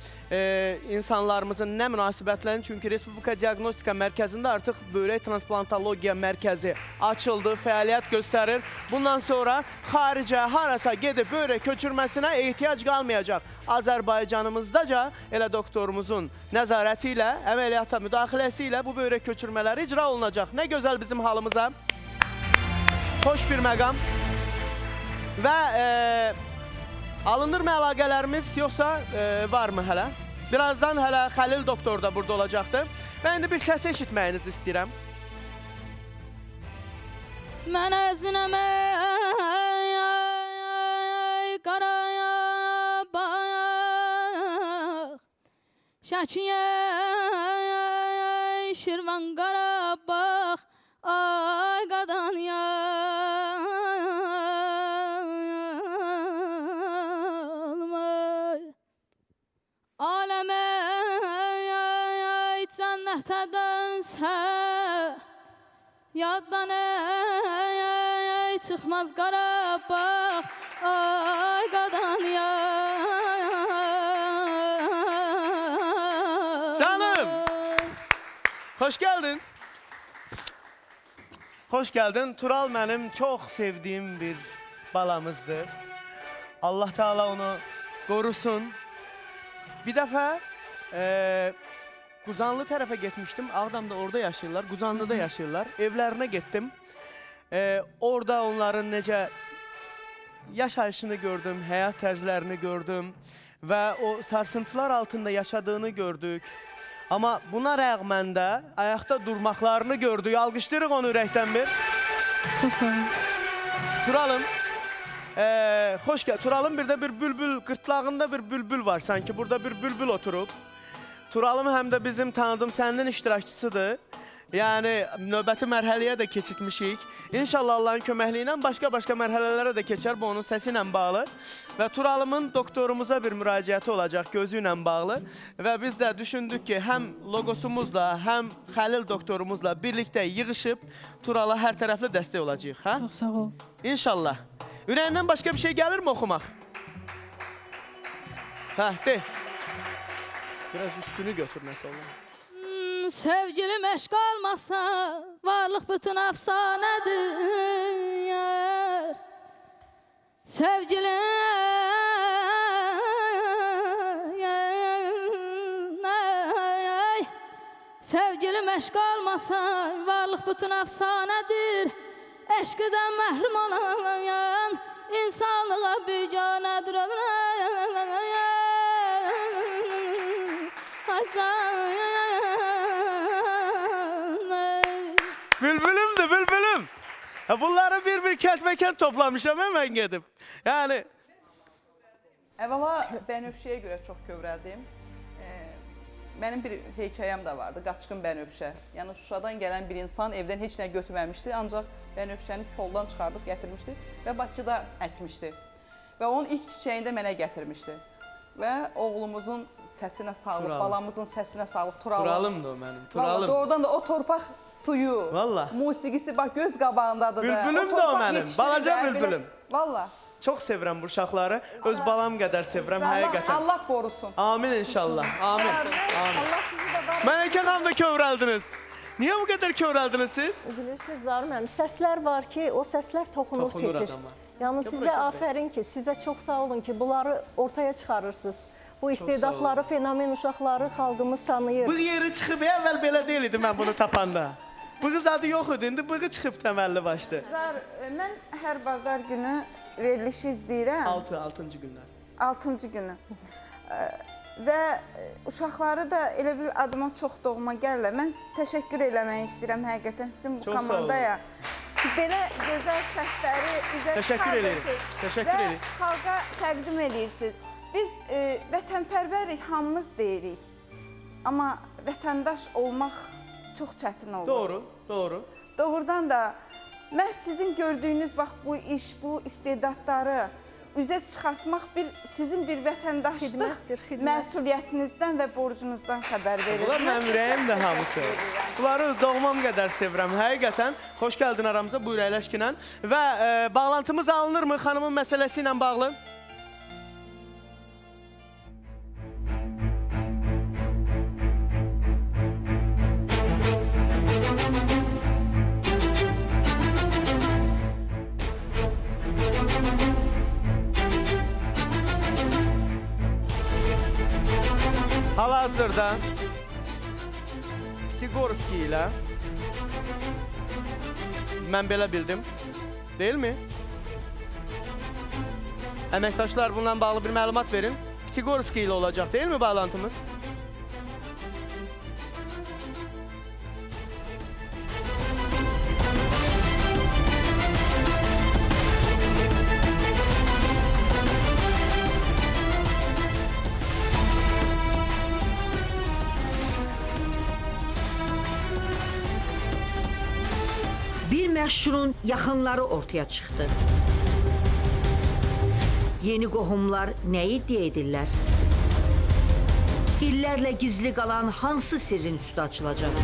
insanlarımızın nə münasibətlərini. Çünki Respublika Diaqnostika Mərkəzində artıq böyrək transplantologiya mərkəzi açıldı, fəaliyyət göstərir. Bundan sonra xaricə, harasa gedib böyrək köçürməsinə ehtiyac qalmayacaq. Azərbaycanımızdaca elə doktorumuzun nəzarəti ilə, əməliyyata müdaxiləsi ilə bu böyrək köçürmələri icra olunacaq. Nə gözəl bizim halımıza. Xoş bir məqam. Və alınır mı əlaqələrimiz, yoxsa varmı hələ? Birazdan hələ Xəlil doktor da burada olacaqdır. Və indi bir səs eşitməyinizi istəyirəm. Mən əzinəm ey qaraya bax, Şəkiyə Şirvan Qarabağ, ay qadan yalmay. Aləmə cənnətə dönsə, yaddan ey çıxmaz Qarabağ, ay qadan yalmay. Canım, xoş gəldin. Xoş gəldin. Tural mənim çox sevdiyim bir balamızdır. Allah Teala onu qorusun. Bir dəfə Quzanlı tərəfə getmişdim. Ağdamda orada yaşayırlar, Quzanlıda yaşayırlar. Evlərinə getdim. Orada onların necə yaşayışını gördüm, həyat tərzlərini gördüm və o sarsıntılar altında yaşadığını gördük. Amma buna rəğmən də ayaqda durmaqlarını gördük. Alqışlayırıq onu ürəkdən bir. Çox sağ olun. Turalım, xoş gəl. Turalım bir də bir bülbül, qırtlağında bir bülbül var sanki. Burada bir bülbül oturub. Turalım həm də bizim tanıdığım sənin iştirakçısıdır. Yəni, növbəti mərhələyə də keçirtmişik. İnşallah Allahın köməkliyi ilə başqa-başqa mərhələlərə də keçər, bu onun səsi ilə bağlı. Və Turalımın doktorumuza bir müraciəti olacaq gözü ilə bağlı. Və biz də düşündük ki, həm logosumuzla, həm Xəlil doktorumuzla birlikdə yığışıb Turala hər tərəfli dəstək olacağıq. Hə? Çox sağ ol. İnşallah. Ürəyindən başqa bir şey gəlirmi oxumaq? Hə, de. Biraz üstünü götür nəsə olar. Sevgilim eşq olmasa, varlıq bütün əfsanədir. Sevgilim, sevgilim eşq olmasa, varlıq bütün əfsanədir. Eşqdən məhrum olan insanlığa biganədir. Bülbülümdür, bülbülüm. Bunları bir-bir kətməkən toplamışam, hemen gedib. Yəni... Əvvəla Bənövşəyə görə çox kövrəldim. Mənim bir hekayəm də vardı, Qaçqın Bənövşə. Yəni Şuşadan gələn bir insan evdən heç nə götürməmişdi, ancaq bənövşəni koldan çıxardıb gətirmişdi və Bakıda əkmişdi. Və onun ilk çiçəyini də mənə gətirmişdi. Və oğlumuzun səsinə sağlıq, balamızın səsinə sağlıq, Turalım. Turalımdır o mənim, Turalım. Vallahi doğrudan da o torpaq suyu, musiqisi bax göz qabağındadır da. Bülbülüm də o mənim, balaca bülbülüm. Vallahi. Çox sevirəm bu uşaqları, öz balam qədər sevirəm həqiqətən. Allah qorusun. Amin inşallah, amin. Mələkə xanım da kövrəldiniz. Niyə bu qədər kövrəldiniz siz? Bilirsiniz Zaur müəllim, səslər var ki, o səslər toxunur keçir. Yəni sizə afərin ki, sizə çox sağ olun ki, bunları ortaya çıxarırsınız. Bu istedadları, fenomen uşaqları xalqımız tanıyır. Bığ yeri çıxıb, əvvəl belə deyil idi mən bunu tapanda. Bığız adı yox idi, indi bığı çıxıb təməlli başdı. Zar, mən hər bazar günü verilişi izləyirəm. 6-cı günlər. 6-cı günü. Və uşaqları da elə bil adıma çox doğma gəlirlər. Mən təşəkkür eləmək istəyirəm həqiqətən sizin bu komandaya. Belə gözəl səsləri üzə çıxardırsınız və xalqa təqdim edirsiniz. Biz vətənpərvərik, hamımız deyirik. Amma vətəndaş olmaq çox çətin olur. Doğru, doğru. Doğrudan da məhz sizin gördüyünüz bax bu iş, bu istedadları üzə çıxartmaq sizin bir vətəndaşlıq məsuliyyətinizdən və borcunuzdan xəbər verir. Bunlar mənim ürəyimdir hamısı. Bunları öz doğmam qədər sevirəm. Həqiqətən, xoş gəldin aramıza, buyur əyləşkinən. Və bağlantımız alınırmı xanımın məsələsi ilə bağlı? Hal-hazırda Pyatigorski ilə mən belə bildim, deyilmi? Əməkdaşlar, bununla bağlı bir məlumat verin. Pyatigorski ilə olacaq, deyilmi bağlantımız? Məşhurun yaxınları ortaya çıxdı. Yeni qohumlar nə iddia edirlər? İllərlə gizli qalan hansı sirrin üstü açılacaq?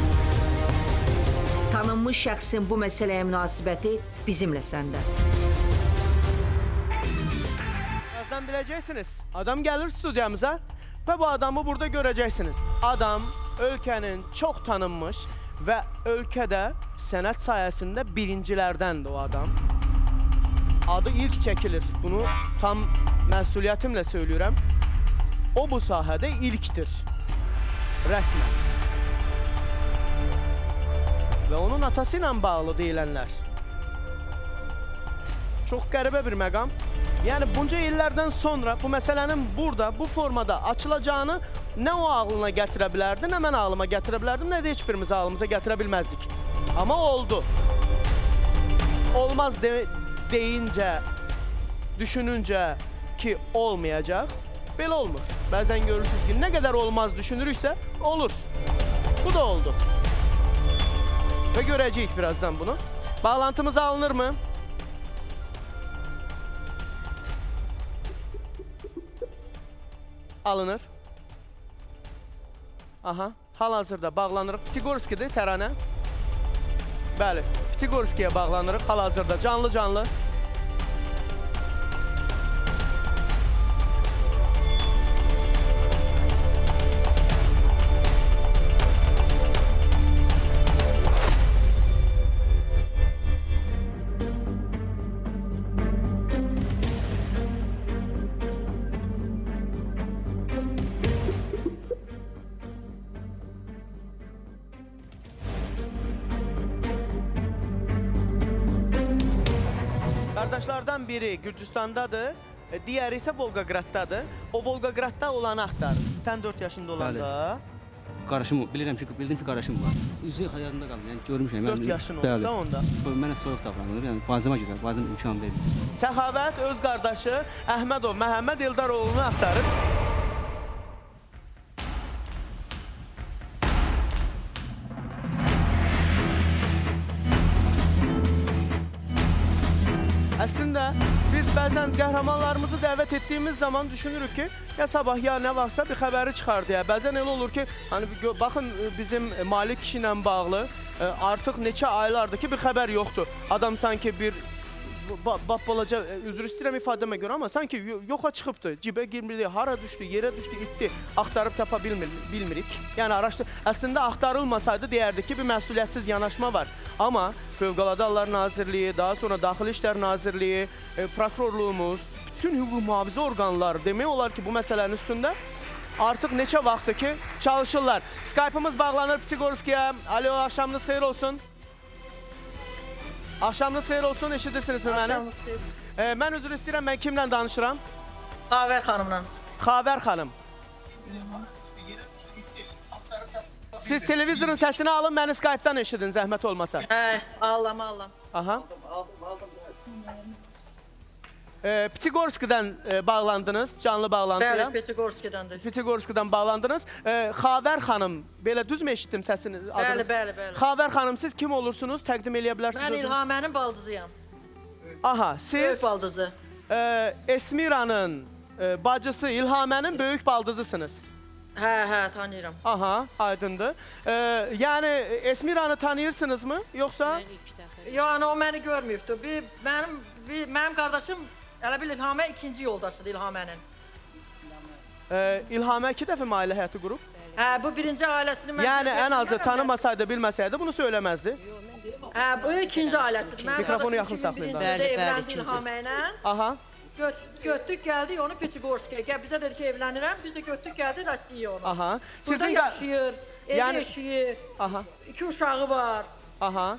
Tanınmış şəxsin bu məsələyə münasibəti bizimlə səndə. Birazdan biləcəksiniz. Adam gəlir studiyamıza və bu adamı burada görəcəksiniz. Adam ölkənin çox tanınmış və ölkədə sənət sayəsində birincilərdəndir o adam. Adı ilk çəkilir. Bunu tam məsuliyyətimlə söylüyürəm. O bu sahədə ilkdir. Rəsmən. Və onun atası ilə bağlı deyilənlər. Çox qəribə bir məqam. Yəni bunca illərdən sonra bu məsələnin burada, bu formada açılacağını nə o ağlına gətirə bilərdi, nə mən ağlıma gətirə bilərdim, nə də heç birimiz ağlımıza gətirə bilməzdik. Amma oldu. Olmaz deyincə, düşününcə ki olmayacaq, belə olmur. Bəzən görürsünüz ki, nə qədər olmaz düşünürüksə, olur. Bu da oldu. Və görəcəyik birazdan bunu. Bağlantımız alınır mı? Alınır. Aha, hal-hazırda bağlanırıq. Pyatigorskidir təranə. Bəli, Pyatigorskiyə bağlanırıq hal-hazırda. Canlı-canlı. Qardaşlardan biri Gürcüstandadır, digəri isə Volqograddadır. O Volqogradda olanı axtarır. Sən 4 yaşında olanda. Qardaşım, bilirəm ki, bildim ki, qardaşım var. Üzü xəyalımda qalır, yəni görmüşəm. 4 yaşın oldu da onda. Mənə soyuq davranır, yəni bacıma görə, bacım imkan vermir. Səxavət öz qardaşı Əhmədov Məhəmməd Eldaroğlunu axtarır. Əslində biz bəzən qəhrəmanlarımızı dəvət etdiyimiz zaman düşünürük ki, ya sabah ya nə vaxtsa bir xəbəri çıxar deyə. Bəzən elə olur ki, hani baxın bizim Malik kişi ilə bağlı artıq neçə aylardır ki, bir xəbər yoxdur. Adam sanki bir bax balaca, üzr istəyirəm ifadəmə görə, amma sanki yoxa çıxıbdır, cibə girmirdi, hara düşdü, yerə düşdü, itdi, axtarıb tapa bilmirik. Yəni araşdır. Əslində axtarılmasaydı deyərdik ki, bir məsuliyyətsiz yanaşma var. Amma Fövqəladə Hallar Nazirliyi, daha sonra Daxili İşlər Nazirliyi, prokurorluğumuz, bütün hüquq mühafizə orqanları demək olar ki, bu məsələnin üstündə artıq neçə vaxtdır ki, çalışırlar. Skype-ımız bağlanır Pitiqorskiyə. Alo, axşamınız xeyir olsun. Axşamınız xeyir olsun, eşidirsinizmi məni? Mən üzr istəyirəm, mən kimlə danışıram? Xavər xanımla. Xavər xanım. Siz televizorun səsini alın, məni Skype-dan eşidin, zəhmət olmasa. Hə, allam, allam. Aha. Pitiqorskidən bağlandınız, canlı bağlantıya. Bəli, Pitiqorskidəndir. Pitiqorskidən bağlandınız. Xavər xanım, belə düzmü eşitdim səsini? Bəli, bəli, bəli. Xavər xanım, siz kim olursunuz? Təqdim eləyə bilərsiniz. Mən İlhamənin baldızıyam. Aha, siz... Böyük baldızı. Esmiranın bacısı İlhamənin böyük baldızısınız. Hə, hə, tanıyıram. Aha, aydındır. Yəni, Esmiranı tanıyırsınızmı, yoxsa? Yəni, o məni görməyibdir. Mənim qardaşım, elə bil İlhamə ikinci yoldaşıdır İlhamənin. İlhamə iki dəfə mi ailə həyatı qurub? Hə, bu birinci ailəsini mən... Yəni, ən azı tanımasaydı, bilməsaydı bunu söyləməzdi. Hə, bu ikinci ailəsidir. Mikrofonu yaxın saxlayın. Bəli, bəli, ikinci. İlhamə ilə. Aha. Götdük, gəldik onu Pitiqorskiyə. Bizə dedi ki, evlənirəm. Biz də götdük, gəldik Rusiyaya onu. Aha. Burada yaşayır, evi eşiyi, iki uşağı var. Aha.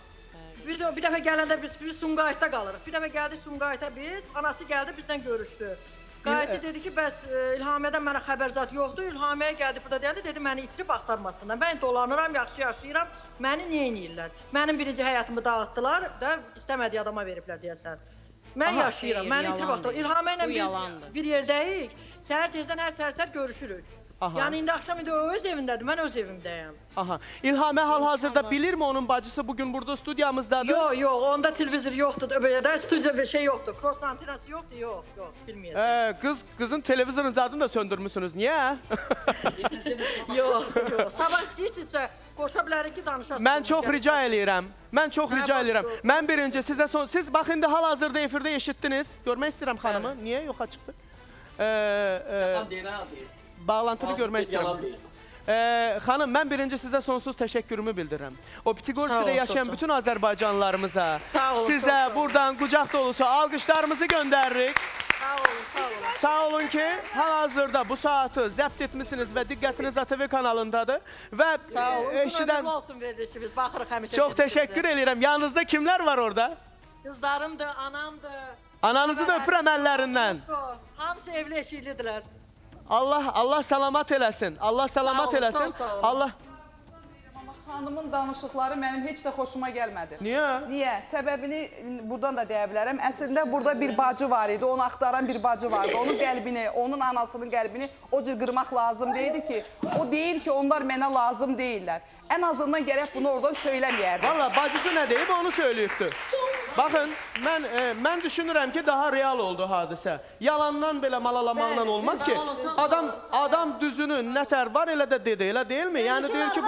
Biz bir dəfə gələndə biz Sumqayıtda qalırıq. Bir dəfə gəldik Sumqayıta biz, anası gəldi bizdən görüşdü. Qayıtdı dedi ki, bəs İlhamədən mənə xəbərzat yoxdur. İlhaməyə gəldi burada deyəndə dedi, məni itirib axtarmasınlar. Mən dolanıram, yaxşı yaşayıram, məni niyə eləyirlər? Mənim birinci həyatımı dağıtdılar da istəmədiyi adama veriblər deyəsən. Mən yaşayıram, məni itirib axtarırlar. İlhamə ilə biz bir yerdəyik, səhər tezdən hər səhər görüşürük. Aha. Yəni indi axşam indi o öz evindədir, mən öz evimdəyəm. Aha. İlhamə hal-hazırda bilirmi onun bacısı bugün burada studiyamızdadır? Yox, yox, onda televizor yoxdur, belə də studiya bir şey yoxdur, cross antenası yoxdur, yox, yox, bilməyəcəm. Qızın televizorun zadını da söndürmüsünüz, niyə? Yox, yox, sabah istəyirsinizsə qoşa bilərik ki, danışasınız. Mən çox rica eləyirəm, mən çox rica eləyirəm. Mən birinci sizə son, siz bax indi hal-hazırda efirdə eşitdiniz, görmək istəyirəm xanımı, niyə yoxa çıxdı? Bağlantını görmək istəyirəm. Xanım, mən birinci sizə sonsuz təşəkkürümü bildirirəm. O Pitiqorskidə yaşayan bütün Azərbaycanlılarımıza, sizə buradan qucaq dolusu alqışlarımızı göndəririk. Sağ olun, sağ olun. Sağ olun ki, hal-hazırda bu saatı zəbt etmişsiniz və diqqətiniz ATV kanalındadır. Və sağ olun, eşidən... olsun verilişimiz, baxırıq həmişə. Çox təşəkkür eləyirəm. Yanınızda kimlər var orada? Qızlarımdır, anamdır. Ananızı da öpürəm əllərindən. Hamısı evli eşiklidirlər. Allah salamat eləsin. Allah salamat eləsin. Allah. Amma xanımın danışıqları mənim heç də xoşuma gəlmədi. Niyə? Niyə? Səbəbini buradan da deyə bilərəm. Əslində burada bir bacı var idi. Onu axtaran bir bacı vardı. Onun qəlbini, onun anasının qəlbini o cür qırmaq lazım deyildi ki, o deyir ki, onlar mənə lazım deyirlər. Ən azından gərək bunu oradan söyləməyərdi. Valla bacısı nə deyib, onu söyləyibdir. Baxın, mən düşünürəm ki, daha real oldu hadisə. Yalandan belə malalamaqla olmaz ki, adam düzünü nətər var elə də dedi, elə deyilmi? Yəni deyir ki,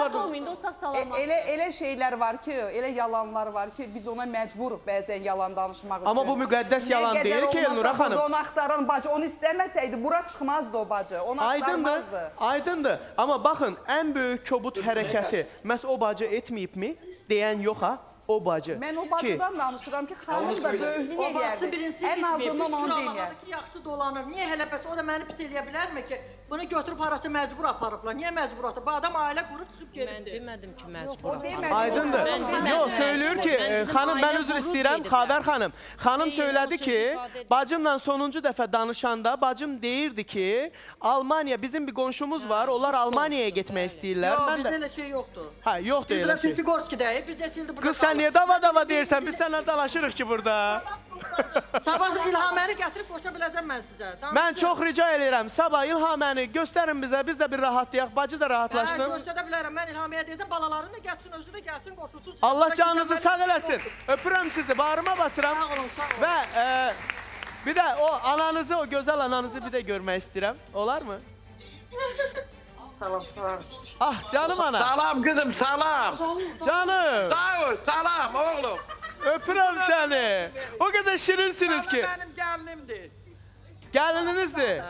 elə şeylər var ki, elə yalanlar var ki, biz ona məcburuq bəzən yalan danışmaq üçün. Amma bu müqəddəs yalan deyil ki, Elnura xanım. Onu axtaran bacı, onu istəməsəydi, bura çıxmazdı o bacı, onu axtarmazdı. Aydındır, amma baxın, ən böyük kobud hərəkəti məhz o bacı etməyibmi deyən yox ha? O bacı. Mən o bacıdan danışıram ki, xanım da böyüklük eləyərdi. Ən azından onu deməyər. Ki, yaxşı dolanır. Niyə hələ bəs o da məni pis eləyə bilərmi ki, bunu götürüb harasa məcbur aparıblar? Niyə məcbur atıb? Bu adam ailə qurub çıxıb gedibdir. Mən demədim ki, məcbur aparıb. Aydındır. Yox, söylüyor ki, xanım, mən üzr istəyirəm, Xavər xanım. Xanım söylədi ki, bacımla sonuncu dəfə danışanda bacım deyirdi ki, Almaniya, bizim bir qonşumuz var, onlar Almaniyaya getmək istəyirlər. Yox, bizdə elə şey yoxdur. Hə, yoxdur elə şey. Biz Pitiqorskidəyik, biz neçə ildir burada. Qız, sən niyə dava-dava deyirsən? Biz səninlə dalaşırıq ki burada. Sabah İlhaməni gətirib qoşa biləcəm mən sizə. Mən çox rica eləyirəm. Sabah İlhaməni göstərin bizə, biz də bir rahatlayaq, bacı da rahatlaşsın. Hə, göstərə bilərəm. Mən İlhamiyə deyəcəm, balalarını da gətirsin, özü də gəlsin, qoşulsun. Allah canınızı sağ eləsin. Öpürəm sizi, bağrıma basıram. Sağ olun, sağ olun. Və bir də o ananızı, o gözəl ananızı bir də görmək istəyirəm. Olar mı? Salam, salam. Ah, canım ana. Salam kızım, salam. Canım. Sağ ol, salam oğlum. Öpürəm səni. O qədər şirinsiniz ki. Mənim gəlinimdir. Gəlininizdir.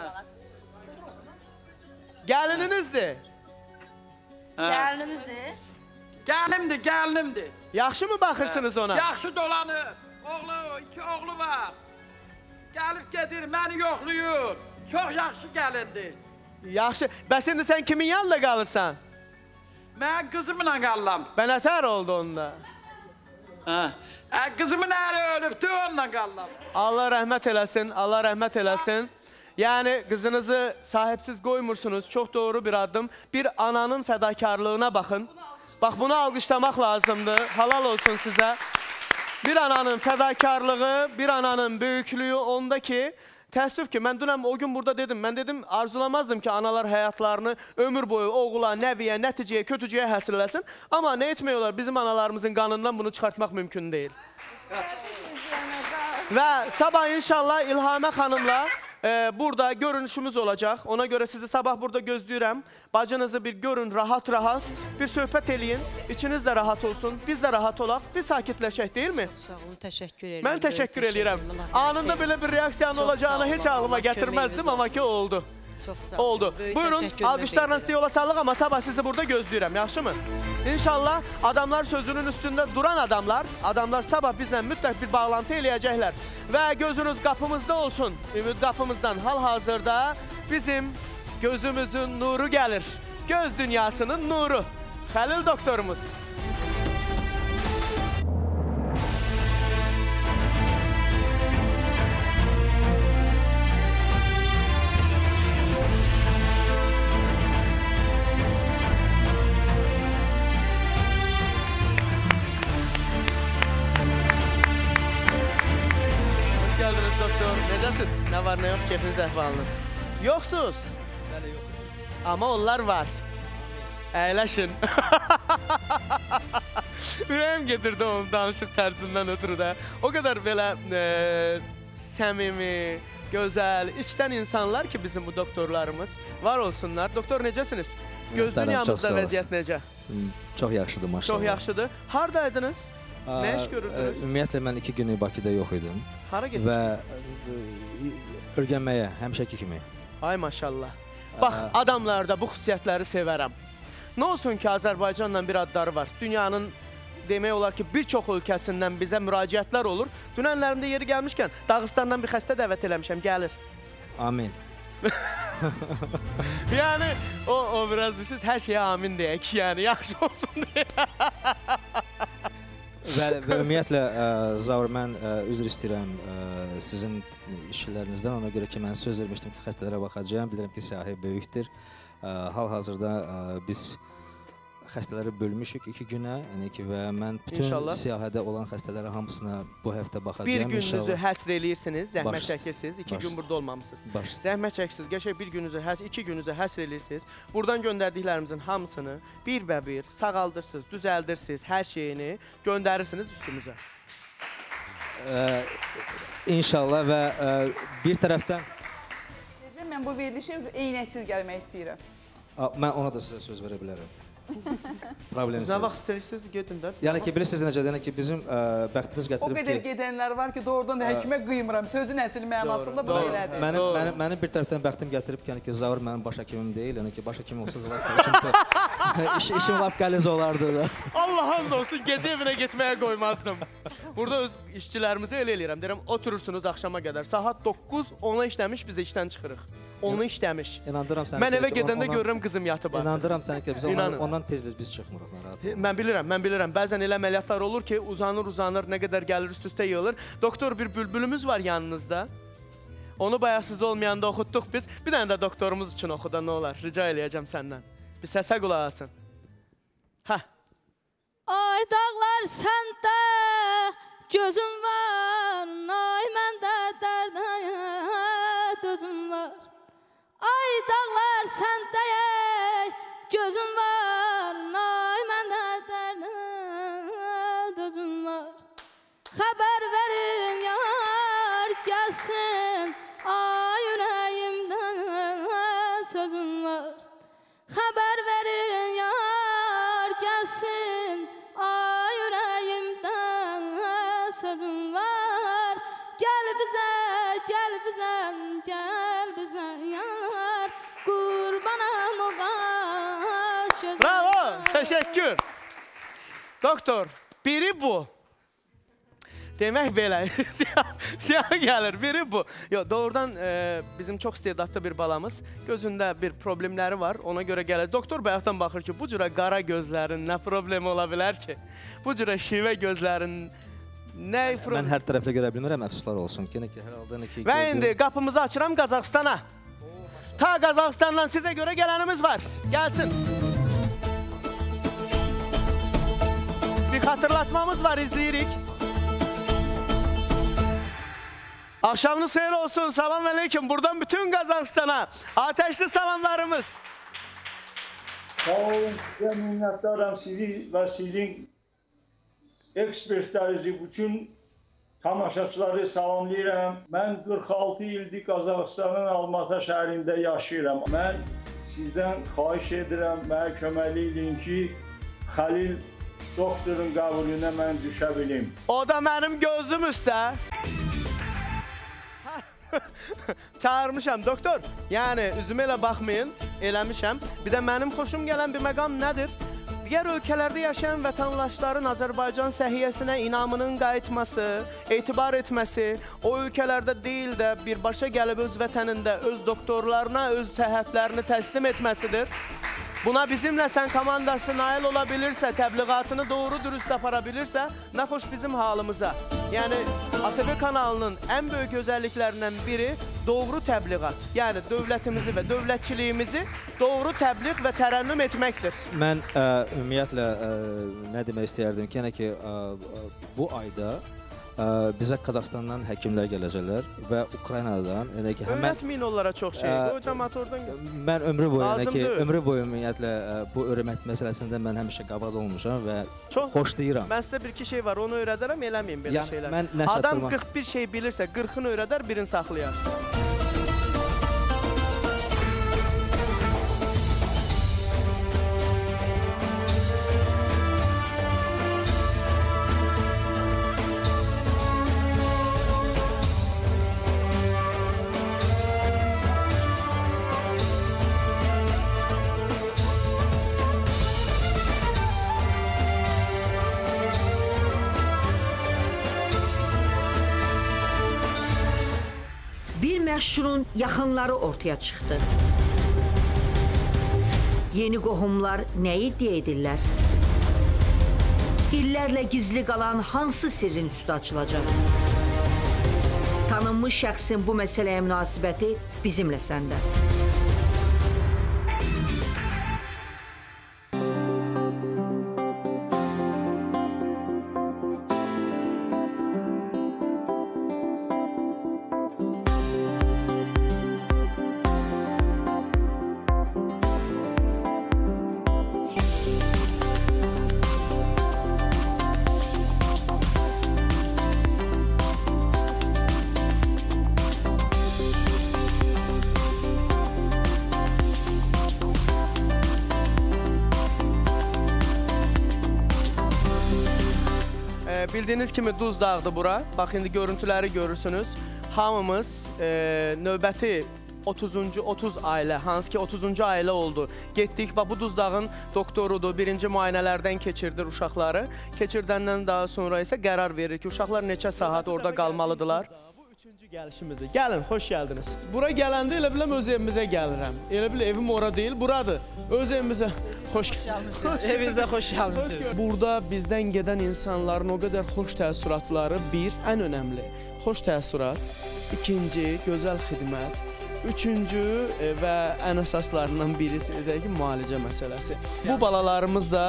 Gəlininizdir. Gəlininizdir. Gəlinimdir, gəlinimdir. Yaxşı mı baxırsınız ona? Yaxşı dolanır. Oğlu, 2 oğlu var. Gəlib gedir, məni yoxlayır. Çox yaxşı gəlindir. Yaxşı. Bəs indi sən kimin yanında qalırsan? Mən qızımla qalıram. Bə nətər oldu onda? Qızımın əri ölübdü, onunla qalıram. Allah rəhmət eləsin, Allah rəhmət eləsin. Yəni, qızınızı sahibsiz qoymursunuz. Çox doğru bir addım. Bir ananın fədakarlığına baxın. Bax, bunu alqışlamaq lazımdır. Halal olsun sizə. Bir ananın fədakarlığı, bir ananın böyüklüyü onda ki, təəssüf ki, mən dünən o gün burada dedim, mən dedim, arzulamazdım ki, analar həyatlarını ömür boyu oğula, nəviyə, nəticəyə, kötücüyə həsr eləsin. Amma nə etmək olar, bizim analarımızın qanından bunu çıxartmaq mümkün deyil. Və sabah inşallah İlhamə xanımla burada görünüşümüz olacaq. Ona görə sizi sabah burada gözləyirəm. Bacınızı bir görün, rahat-rahat, bir söhbət eləyin. İçiniz də rahat olsun, biz də rahat olaq, bir sakitləşək, deyil mi? Çox sağ olun, təşəkkür edirəm. Mən təşəkkür eləyirəm. Anında belə bir reaksiyanın olacağını heç ağlıma gətirməzdim, amma ki oldu. Çox sağ olun. Oldu. Buyurun, alqışlarla sizi yola saldıq, amma sabah sizi burada gözləyirəm, yaxşı mı? İnşallah adamlar sözünün üstündə duran adamlar sabah bizlə mütləq bir bağlantı eləyəcəklər. Və gözünüz qapımızda olsun. Ümid qapımızdan hal-hazırda bizim gözümüzün nuru gəlir. Göz dünyasının nuru. Xəlil doktorumuz. Necəsiz? Nə var, nə yox, keyfiniz, əhvalınız? Yoxsuz? Bəli, yox. Amma onlar var. Əyləşin. Ürəyim gedirdi onun danışıq tərzindən ötürü də. O qədər belə səmimi, gözəl, içdən insanlar ki, bizim bu doktorlarımız var olsunlar. Doktor, necəsiniz? Göz dünyamızda vəziyyət necə? Çox yaxşıdır, maşallah. Çox yaxşıdır. Haradaydınız? Nə iş görürdünüz? Ümumiyyətlə, mən 2 günü Bakıda yox idim. Hara getdiniz? Və öyrənməyə, həmişəki kimi. Ay maşallah. Bax, adamlarda bu xüsusiyyətləri sevərəm. Nə olsun ki, Azərbaycanla bir adları var. Dünyanın demək olar ki, bir çox ölkəsindən bizə müraciətlər olur. Dünənlərimdə yeri gəlmişkən, Dağıstandan bir xəstə dəvət eləmişəm, gəlir. Amin. Yəni, o biraz bilirsiniz, hər şeyə amin deyək, yəni, yaxşı olsun deyə. Bəli, və ümumiyyətlə, Zaur, mən üzr istəyirəm sizin işlərinizdən. Ona görə ki, mən söz vermişdim ki, xəstələrə baxacağam. Bilirəm ki, siyahı böyükdür. Hal-hazırda biz xəstələri bölmüşük 2 günə. Yəni ki, və mən bütün siyahədə olan xəstələrə hamısına bu həftə baxacağam. Bir gününüzü həsr eləyirsiniz, zəhmət çəkirsiniz. 2 gün burada olmamışsınız. Zəhmət çəkirsiniz, qəşəng bir gününüzü, 2 gününüzü həsr eləyirsiniz. Buradan göndərdiklərimizin hamısını bir-bə-bir sağaldırsınız, düzəldirsiniz, hər şeyini göndərirsiniz üstümüzə. İnşallah və bir tərəfdən... Mən bu verilişə eynəksiz gəlmək istəyirəm. Mən ona da sizə söz verə bilərəm. Problemsiz. Nə vaxt istəyirsiniz, gedin də. Yəni ki, bilirsiniz necədir, yəni ki, bizim bəxtimiz gətirib ki... O qədər gedənlər var ki, doğrudan da həkimə qıymıram. Sözün əsl mənasında bu belədir. Mənim bir tərəfdən bəxtim gətirib ki, yəni ki, Zaur mənim baş həkimim deyil. Yəni ki, baş həkim olsa işim lap qəliz olardı da. Allah and olsun, gecə evinə getməyə qoymazdım. Burada öz işçilərimizi elə eləyirəm. Deyirəm, oturursunuz axşama qədər. Saat 9, 10-a işləmiş, biz işdən çıxırıq. Onu işləmiş. İnandıram səni. Mən evə gedəndə görürəm qızım yatıb artıq. İnandıram səni ki, biz ondan tez-tez biz çıxmırıq. Mən bilirəm, mən bilirəm. Bəzən elə əməliyyatlar olur ki, uzanır, uzanır, nə qədər gəlir üst-üstə yığılır. Doktor, bir bülbülümüz var yanınızda. Onu bayaq siz olmayanda oxutduq biz. Bir dənə də doktorumuz üçün oxu da nə olar? Rica eləyəcəm səndən. Bir səsə qulaq asın. Hə. Ay dağlar səndə gözüm var, ay məndə dərdə dözüm var. Ay dağlar səndə gözüm var, ay məndə dərdə dözüm var. Xəbər verin yar gəlsin, ay ürəyimdə sözüm var. Xəbər verin yar gəlsin, ay ürəyimdə sözüm var. Gəl bizə, gəl bizə, gəl bizə yar, qurbanam o qaş gözüm. Bravo, təşəkkür. Doktor, biri bu. Demək belə, siyah gəlir, biri bu. Yox, doğrudan bizim çox istedadlı bir balamız, gözündə bir problemləri var, ona görə gəlir. Doktor bayaqdan baxır ki, bu cürə qara gözlərin nə problemi ola bilər ki? Bu cürə şivə gözlərin nə problemi? Mən hər tərəfdə görə bilmirəm, əfsuslar olsun. Yenə ki, hər halda ki... Və indi qapımızı açıram Qazaxıstana. Ta Qazaxıstandan sizə görə gələnimiz var. Gəlsin. Bir xatırlatmamız var, izləyirik. Axşamınız xeyir olsun, salam aleyküm. Buradan bütün Qazaxıstana ateşli salamlarımız. Sağ olun, sizə minnətdaram sizi və sizin ekspertlərinizi, bütün tamaşaçıları salamlayıram. Mən 46 ildir Qazaxıstanın Almata şəhərində yaşayıram. Mən sizdən xahiş edirəm, mənə köməklik edin ki, Xəlil doktorun qəbuluna mən düşə bilim. O da mənim gözüm üstə. Çağırmışam, doktor. Yəni, üzümə elə baxmayın, eləmişəm. Bir də mənim xoşum gələn bir məqam nədir? Digər ölkələrdə yaşayan vətəndaşların Azərbaycan səhiyyəsinə inamının qayıtması, etibar etməsi, o ölkələrdə deyil də birbaşa gəlib öz vətənində, öz doktorlarına, öz səhhətlərini təslim etməsidir. Buna Bizimlə Sən komandası nail ola bilirsə, təbliğatını doğru dürüst apara bilirsə, nə xoş bizim halımıza. Yəni, ATV kanalının ən böyük özəlliklərindən biri doğru təbliğat. Yəni, dövlətimizi və dövlətçiliyimizi doğru təbliğ və tərənnüm etməkdir. Mən ümumiyyətlə nə demək istəyərdim ki, yəni ki, bu ayda bizə Qazaxıstandan həkimlər gələcəklər və Ukraynadan. Yəni ki, həmən öyrətməyin onlara çox şey. Qoy cəmaət oradan gəl. Mən ömrü boyu, yəni ki, ömrü boyu ümumiyyətlə bu öyrənmək məsələsində mən həmişə qabaqda olmuşam və çox xoşlayıram. Mən sizə bir iki şey var, onu öyrədərəm, eləməyin belə şeylər. Adam 41 şey bilirsə, 40-ını öyrədər, birini saxlayar. Məşhurun yaxınları ortaya çıxdı. Yeni qohumlar nə iddia edirlər? İllərlə gizli qalan hansı sirrin üstü açılacaq? Tanınmış şəxsin bu məsələyə münasibəti bizimlə səndə. Bildiyiniz kimi duz dağdır bura. Bax, indi görüntüləri görürsünüz. Hamımız növbəti 30-cu 30 ailə, hansı ki 30-cu ailə oldu. Getdik, bax bu duz dağın doktorudur. Birinci müayinələrdən keçirdir uşaqları. Keçirdəndən daha sonra isə qərar verir ki, uşaqlar neçə saat orada qalmalıdırlar. Bu üçüncü gəlişimizdir. Gəlin, xoş gəldiniz. Bura gələndə elə biləm öz evimizə gəlirəm. Elə bil evim ora deyil, buradır. Öz evimizə xoş gəlmisiniz. Evinizə xoş gəlmisiniz. Burada bizdən gedən insanların o qədər xoş təəssüratları bir, ən önəmli, xoş təəssürat, ikinci, gözəl xidmət, üçüncü və ən əsaslarından birisi də ki, müalicə məsələsi. Bu balalarımız da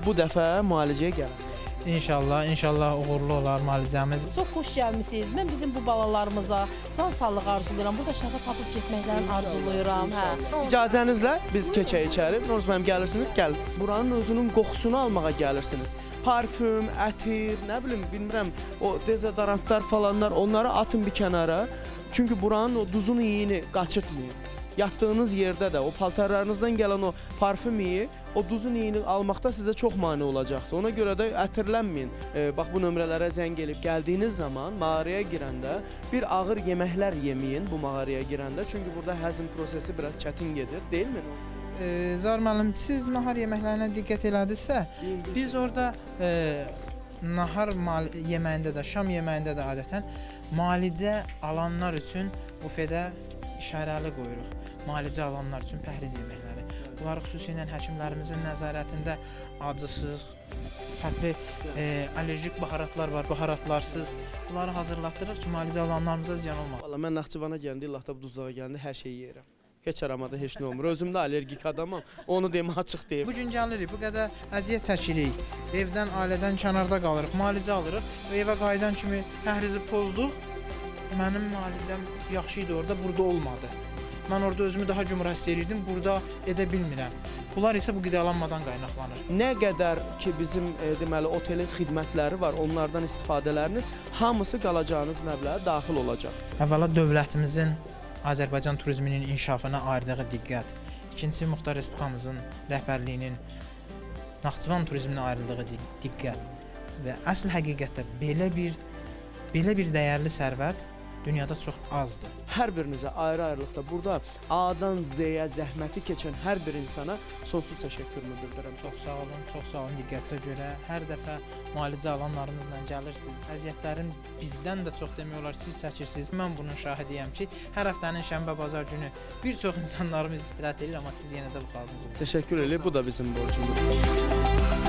bu dəfə müalicəyə gəlir. İnşallah, inşallah uğurlu olar müalicəmiz. Çox xoş gəlmisiniz. Mən bizim bu balalarımıza can sağlığı arzulayıram. Burada şəfa tapıb getməklərini arzulayıram. Hə. İcazənizlə biz keçək içəri. Novruz müəllim gəlirsiniz, gəl. Buranın özünün qoxusunu almağa gəlirsiniz. Parfüm, ətir, nə bilim, bilmirəm, o dezodorantlar falanlar, onları atın bir kənara. Çünki buranın o duzun iyini qaçırtmayın. Yatdığınız yerdə də o paltarlarınızdan gələn o parfüm iyi, o duzun iyini almaqda sizə çox mane olacaqdır. Ona görə də ətirlənməyin. Bax bu nömrələrə zəng elib gəldiyiniz zaman mağaraya girəndə bir ağır yeməklər yeməyin bu mağaraya girəndə. Çünki burada həzm prosesi biraz çətin gedir, deyilmi? Zaur müəllim, siz nahar yeməklərinə diqqət elədinizsə, biz orada nahar yeməyində də, şam yeməyində də adətən müalicə alanlar üçün bufedə işarəli qoyuruq. Müalicə alanlar üçün pəhriz yeməkləri. Bunlar xüsusilə həkimlərimizin nəzarətində acısız, fərqli allerjik baharatlar var, baharatlarsız. Bunları hazırlatdırırıq ki, müalicə alanlarımıza ziyan olmasın. Valla mən Naxçıvana gələndə, illah da bu Duzdağa gələndə hər şeyi yeyirəm. Heç aramada heç nə olmur. Özüm də allergik adamam, onu deyim, açıq deyim. Bu gün gəlirik, bu qədər əziyyət çəkirik. Evdən, ailədən kənarda qalırıq, müalicə alırıq və evə qayıdan kimi pəhrizi pozduq. Mənim müalicəm yaxşı idi orada, burada olmadı. Mən orada özümü daha gümrah hiss edirdim, burada edə bilmirəm. Bunlar isə bu qidalanmadan qaynaqlanır. Nə qədər ki bizim deməli otelin xidmətləri var, onlardan istifadələriniz hamısı qalacağınız məbləğə daxil olacaq. Əvvəla dövlətimizin Azərbaycan turizminin inkişafına ayırdığı diqqət, ikincisi Muxtar Respublikamızın rəhbərliyinin Naxçıvan turizminə ayırdığı diqqət və əsl həqiqətdə belə bir dəyərli sərvət dünyada çox azdır. Hər birinizə ayrı-ayrılıqda burada A-dan Z-yə zəhməti keçən hər bir insana sonsuz təşəkkürümü bildirirəm. Çox sağ olun, çox sağ olun diqqətinizə görə. Hər dəfə müalicə alanlarımızla gəlirsiniz. Əziyyətlərin bizdən də çox demək olar, siz çəkirsiniz. Mən bunun şahidiyəm ki, hər həftənin şənbə bazar günü bir çox insanlarımız istirahət edir, amma siz yenə də bu xalqın. Təşəkkür edirik, bu da bizim borcumuzdur.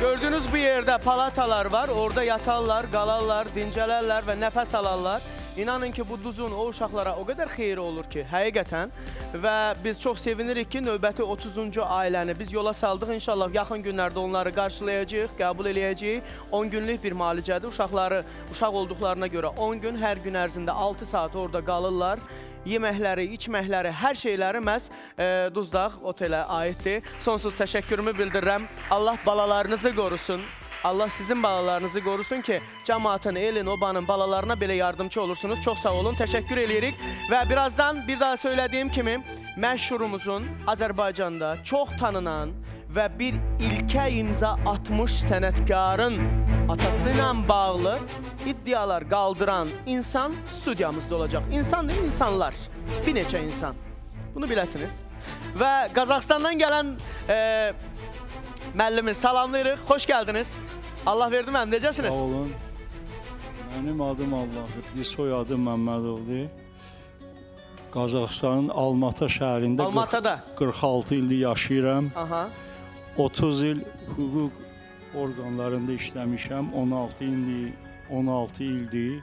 Gördüyünüz bu yerdə palatalar var, orada yatarlar, qalarlar, dincələrlər və nəfəs alarlar. İnanın ki, bu duzun o uşaqlara o qədər xeyri olur ki, həqiqətən. Və biz çox sevinirik ki, növbəti 30-cu ailəni biz yola saldıq. İnşallah yaxın günlərdə onları qarşılayacağıq, qəbul eləyəcəyik. 10 günlük bir müalicədir. Uşaqları uşaq olduqlarına görə 10 gün, hər gün ərzində 6 saat orada qalırlar. Yeməkləri, içməkləri, hər şeyləri məhz Duzdağ otelə aiddir. Sonsuz təşəkkürümü bildirirəm. Allah balalarınızı qorusun. Allah sizin balalarınızı qorusun ki, cəmaatın, elin, obanın balalarına belə yardımcı olursunuz. Çox sağ olun, təşəkkür eləyirik. Və birazdan bir daha söylədiyim kimi, məşhurumuzun Azərbaycanda çox tanınan və bir ilkə imza atmış sənətkarın atası ilə bağlı iddialar qaldıran insan studiyamızda olacaq. İnsan deyil, insanlar. Bir neçə insan. Bunu biləsiniz. Və Qazaxıstandan gələn müəllimi salamlayırıq. Xoş gəldiniz. Allah verdi müəllim, necəsiniz? Sağ olun. Mənim adım Allahverdi, soyadım Məmmədovdur. Qazaxıstanın Almata şəhərində 46 ildir yaşayıram. Aha. 30 il hüquq orqanlarında işləmişəm. 16 ildir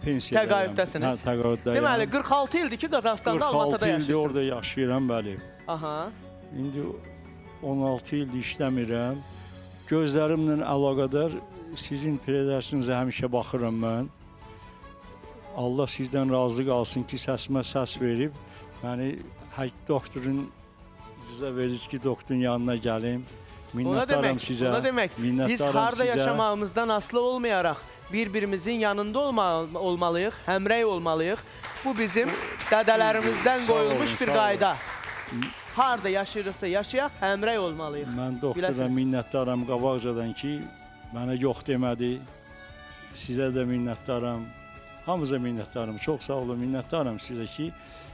pensiyadayam. Təqaüddəsiniz. Hə, təqaüddəyəm. Deməli, 46 ildir ki, Qazaxıstanda Almatada yaşayırsınız. 46 ildir orada yaşayıram, bəli. Aha. İndi 16 ildir işləmirəm. Gözlərimlə əlaqədar sizin predərsinizə həmişə baxıram mən. Allah sizdən razı qalsın ki, səsimə səs verib, məni doktorun icazə verirsiniz ki, doktorun yanına gəlim. Minnətdaram sizə. Ona demək, biz harda yaşamağımızdan asılı olmayaraq bir-birimizin yanında olmalıyıq, həmrəy olmalıyıq. Bu bizim dədələrimizdən qoyulmuş bir qayda. Harda yaşayırıqsa yaşayaq, həmrəy olmalıyıq. Mən doktora minnətdaram qabaqcadan ki, mənə yox demədi. Sizə də minnətdaram. Hamınıza minnətdaram. Çox sağ olun, minnətdaram sizə ki,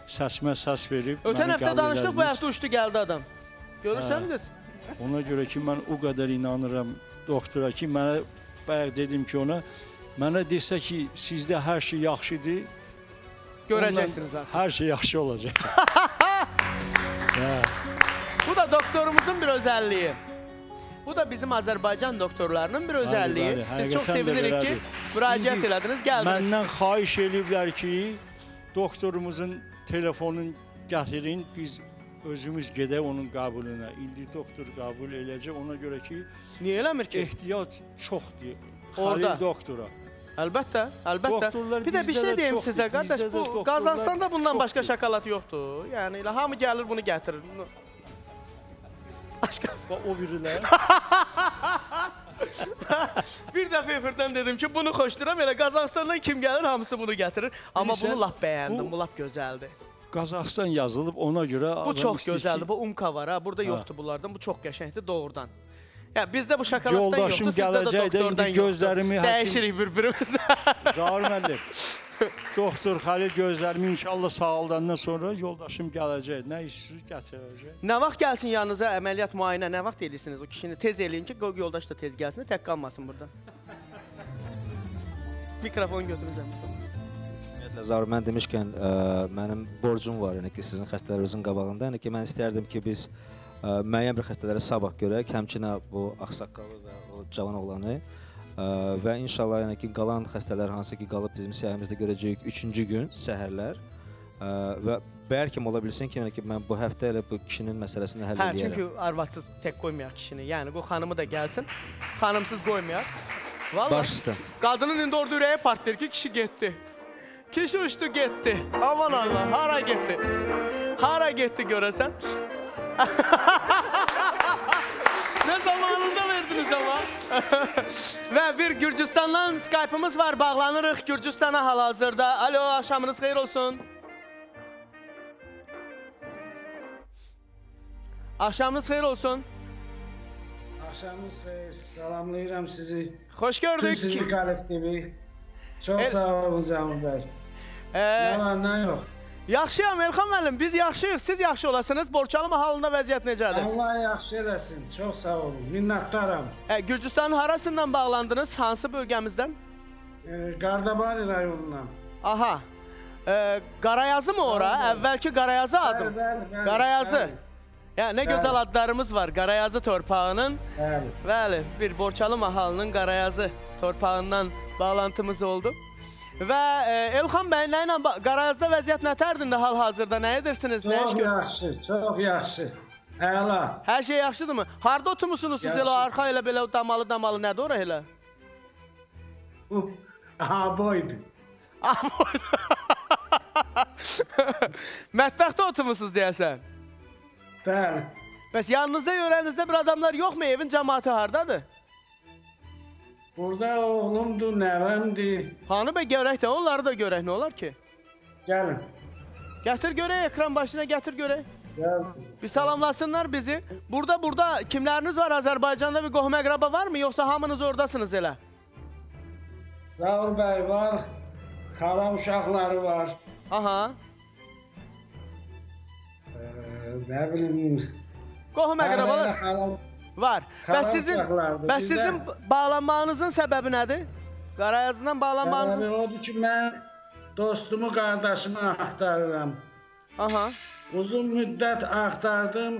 səsimə səs verib. Ötən həftə danışdıq, bu həftə uçdu gəldi adam. Görürsənmi qız? Ona görə ki, mən o qədər inanıram doktora ki, mənə bayaq dedim ki ona, mənə desə ki, sizdə hər şey yaxşıdır. Görəcəksiniz artıq. Hər şey yaxşı olacaq. Bu da doktorumuzun bir özəlliyi. Bu da bizim Azərbaycan doktorlarının bir özəlliyi. Biz çox sevinirik ki, müraciət elədiniz, gəldiniz. Məndən xahiş eləyiblər ki, doktorumuzun telefonunu gətirin, biz Özümüz gedək onun qəbuluna. İndi doktor qəbul eləyəcək ona görə ki... Niyə eləmir ki? Ehtiyac çoxdur Xəlil doktora. Əlbəttə, əlbəttə. Bir də bir şey deyim sizə, qardaş, bu Qazaxıstanda bundan başqa şokolad yoxdur. Yəni elə hamı gəlir bunu gətirir. Başqa o birilər. Bir dəfə efirdən dedim ki, bunu xoşduram. Elə Qazaxıstandan kim gəlir, hamısı bunu gətirir. Amma bunu lap bəyəndim, bu lap gözəldir. Qazaxıstan yazılıb, ona görə... Bu çox gözəldir, bu umka var ha, burada yoxdur bunlardan, bu çox qəşəngdir doğrudan. Ya bizdə bu şokoladdan yoxdur, sizdə də doktordan yoxdur. Dəyişirik bir-birimizlə. Zaur müəllim, doktor Xəlil gözlərimi inşallah sağaldandan sonra yoldaşım gələcək, nə işsiz gətirəcək. Nə vaxt gəlsin yanınıza əməliyyat, müayinə, nə vaxt eləyirsiniz o kişini? Tez eləyin ki, yoldaş da tez gəlsin, tək qalmasın burada. Mikrofon götürün zəhmət olun. Ümumiyyətlə, Zaur, mən demişkən, mənim borcum var, yəni ki, sizin xəstələrinizin qabağında, yəni ki, mən istərdim ki, biz müəyyən bir xəstələri sabah görək, həmçinə bu ağsaqqalı və o cavan oğlanı və inşallah yəni ki, qalan xəstələr hansı ki, qalıb bizim siyahımızda görəcəyik 3-cü gün səhərlər və bəlkə ola bilsin ki, yəni ki, mən bu həftə elə bu kişinin məsələsini həll eləyərəm. Çünki arvadsız tək qoymayaq kişini, yəni qoy xanımı da gəlsin, xanımsız qoymayaq. Baş üstə. Qadının indi orada ürəyi partlayır ki, kişi getdi. Kişi uçdu getdi. Aman Allah, hara getdi? Hara getdi görəsən? Ne zamanında verdiniz ama. Və bir Gürcüstandan Skype'ımız var, bağlanırıq Gürcüstana hal-hazırda. Alo, axşamınız xeyir olsun. Axşamınız xeyir olsun. Axşamınız xeyir, salamlayıram sizi. Xoş gördük. Tüm sizi kollektivi. Çox sağ olun Zaur bəy. Nə var, nə yox? Yaxşıyam Elxan müəllim, biz yaxşıyıq, siz yaxşı olasınız. Borçalı mahalında vəziyyət necədir? Allah yaxşı eləsin, çox sağ olun, minnətdaram. Gürcüstanın harasından bağlandınız, hansı bölgəmizdən? Qardabani rayonundan. Aha, Qarayazı mı ora? Əvvəlki Qarayazı adım. Qarayazı. Nə gözəl adlarımız var, Qarayazı torpağının. Bəli, bir Borçalı mahalının Qarayazı torpağından bağlantımız oldu. Və Elxan bəy, nə ilə Qarayazda vəziyyət nə tərdində hal-hazırda, nə edirsiniz? Çox yaxşı, çox yaxşı, əla. Hər şey yaxşıdırmı? Harada oturmuşsunuz siz elə arxa elə belə damalı-damalı, nədir ora elə? Aboydu. Aboydu. Mətbəxdə oturmuşsunuz deyəsən? Bəli. Bəs yanınızda, yörənizdə bir adamlar yoxmu? Evin cəmaatı haradadır? Burada oğlumdur, nəvəmdir. Hanı bə, görək də, onları da görək, nə olar ki? Gəlin. Gətir görək, ekran başına gətir görək. Gəlsin. Bir salamlasınlar bizi. Burada kimləriniz var Azərbaycanda, bir qohum əqraba var mı, yoxsa hamınız oradasınız elə? Zaur bəy var, xalam uşaqları var. Aha. Nə bilim. Qohum əqrabalar var. Bəs sizin bağlanmağınızın səbəbi nədir? Qarayazından bağlanmağınızın... Səbəbi odur ki, mən dostumu, qardaşımı axtarıram. Aha. Uzun müddət axtardım,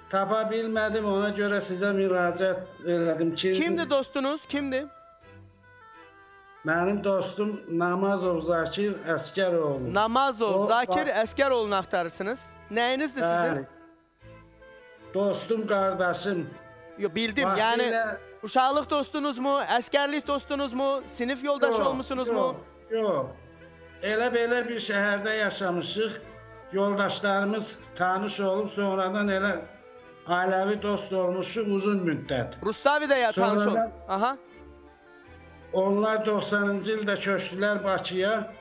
tapa bilmədim, ona görə sizə müraciət elədim ki... Kimdir dostunuz, kimdir? Mənim dostum Namazov Zakir Əsgəroğlu. Namazov Zakir Əsgəroğlunu axtarırsınız. Nəyinizdir sizin? Dostum, qardaşım. Yo, bildim, yəni uşaqlıq dostunuz mu, əsgərlik dostunuz mu, sinif yoldaşı olmusunuz mu? Yox, elə belə bir şəhərdə yaşamışıq. Yoldaşlarımız tanış olub, sonradan elə ailəvi dost olmuşuq uzun müddət. Rustavidə ya tanış olub. Aha. Onlar 90-cı ildə köçdülər Bakıya.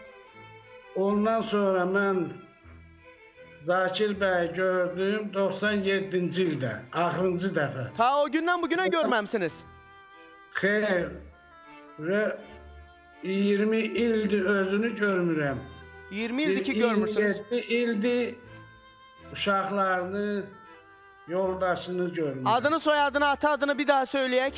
Ondan sonra mən Zakir bəyi gördüm 97-ci ildə, axırıncı dəfə. Ta o gündən bugünə görməmsiniz? Xeyr, 20 ildir özünü görmürəm. 20 ildir ki görmürsünüz? 27 ildir uşaqlarını, yoldaşını görmürəm. Adını, soyadını, ata adını bir daha söyləyək.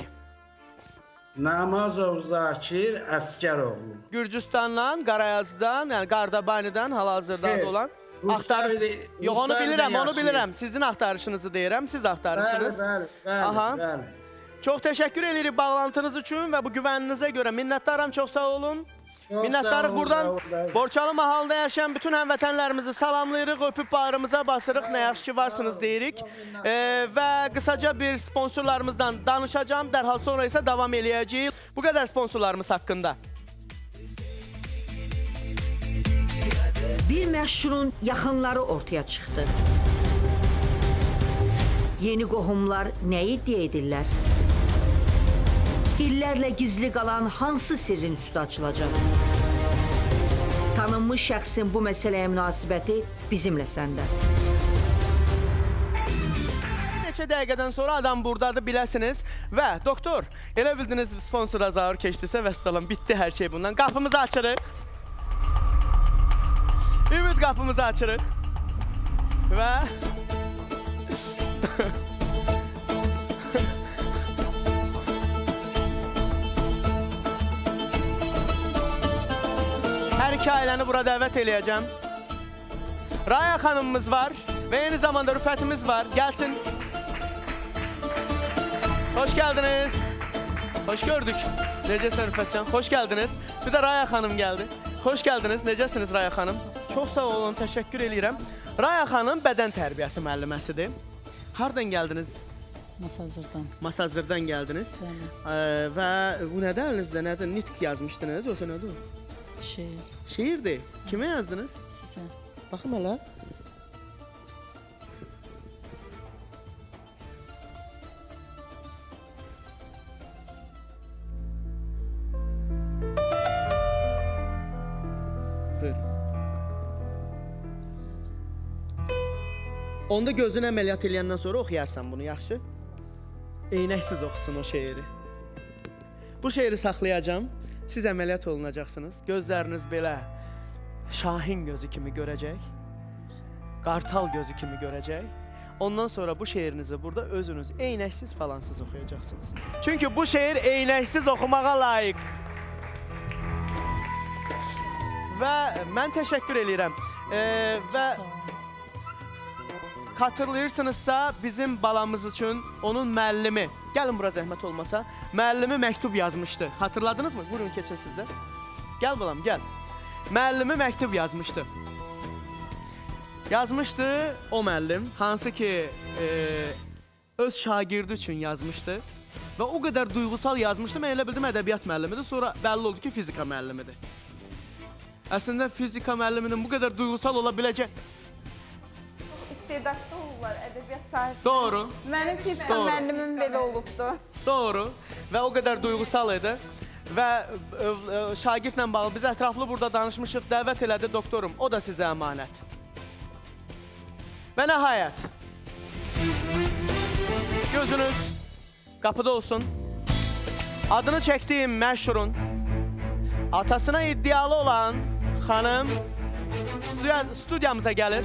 Namazov Zakir Əsgəroğlu. Gürcüstandan, Qarayazdan, yəni Qardabanidən hal-hazırda adı olan. Axtarış... Yox, onu bilirəm, onu bilirəm. Sizin axtarışınızı deyirəm, siz axtarırsınız. Bəli, bəli, bəli, bəli. Çox təşəkkür edirik bağlantınız üçün və bu güvəninizə görə. Minnətdaram, çox sağ olun. Minnətdarıq buradan Borçalı mahalında yaşayan bütün həmvətənlərimizi salamlayırıq, öpüb bağrımıza basırıq, nə yaxşı ki varsınız deyirik. Və qısaca bir sponsorlarımızdan danışacağım, dərhal sonra isə davam eləyəcəyik. Bu qədər sponsorlarımız haqqında. Bir məşhurun yaxınları ortaya çıxdı. Yeni qohumlar nə iddia edirlər? İllərlə gizli qalan hansı sirrin üstü açılacaq? Tanınmış şəxsin bu məsələyə münasibəti bizimlə səndə. Neçə dəqiqədən sonra adam buradadır, biləsiniz. Və doktor, elə bildiniz sponsora Zaur keçdisə, vəssalam, bitdi hər şey bundan. Qapımızı açırıq. Ümid qapımızı açırıq. Və... Hər iki ailəni bura dəvət eləyəcəm. Raya xanımımız var və eyni zamanda Rüfətimiz var. Gəlsin. Hoş geldiniz. Hoş gördük. Necəsən Rüfətcan? Hoş geldiniz. Bir də Raya xanım gəldi. Hoş geldiniz. Necəsiniz Raya xanım? Çox sağ olun, təşəkkür eləyirəm. Raya xanım bədən tərbiyəsi müəlliməsidir. Hardan gəldiniz? Masazırdan. Masazırdan gəldiniz. Və bu nədir əlinizdə? Nədir? Nitq yazmışdınız, yoxsa nədir? Şeir. Şeirdir. Kimə yazdınız? Sizə. Baxım hələ. Buyurun. Onda gözünü əməliyyat eləyəndən sonra oxuyarsan bunu, yaxşı? Eynəksiz oxusun o şeiri. Bu şeiri saxlayacağam. Siz əməliyyat olunacaqsınız. Gözləriniz belə şahin gözü kimi görəcək, qartal gözü kimi görəcək. Ondan sonra bu şeirinizi burada özünüz eynəksiz falansız oxuyacaqsınız. Çünki bu şeir eynəksiz oxumağa layiq. Və mən təşəkkür eləyirəm. Və xatırlayırsınızsa bizim balamız üçün onun müəllimi, gəlin bura zəhmət olmasa, müəllimi məktub yazmışdı. Xatırladınız mı? Buyurun keçin sizdə. Gəl balam, gəl. Müəllimi məktub yazmışdı. Yazmışdı o müəllim, hansı ki öz şagirdi üçün yazmışdı. Və o qədər duyğusal yazmışdı, mən elə bildim ədəbiyyat müəllimidir, sonra bəlli oldu ki fizika müəllimidir. Əslində fizika müəlliminin bu qədər duyğusal ola biləcək... İstedadlı olurlar ədəbiyyat sahəsində. Doğru. Mənim fizika müəllimim belə olubdu. Doğru. Və o qədər duyğusal idi. Və şagirdlə bağlı biz ətraflı burada danışmışıq, dəvət elədi doktorum. O da sizə əmanət. Və nəhayət, gözünüz qapıda olsun. Adını çəkdiyim məşhurun atasına iddialı olan xanım studiyamıza gəlir.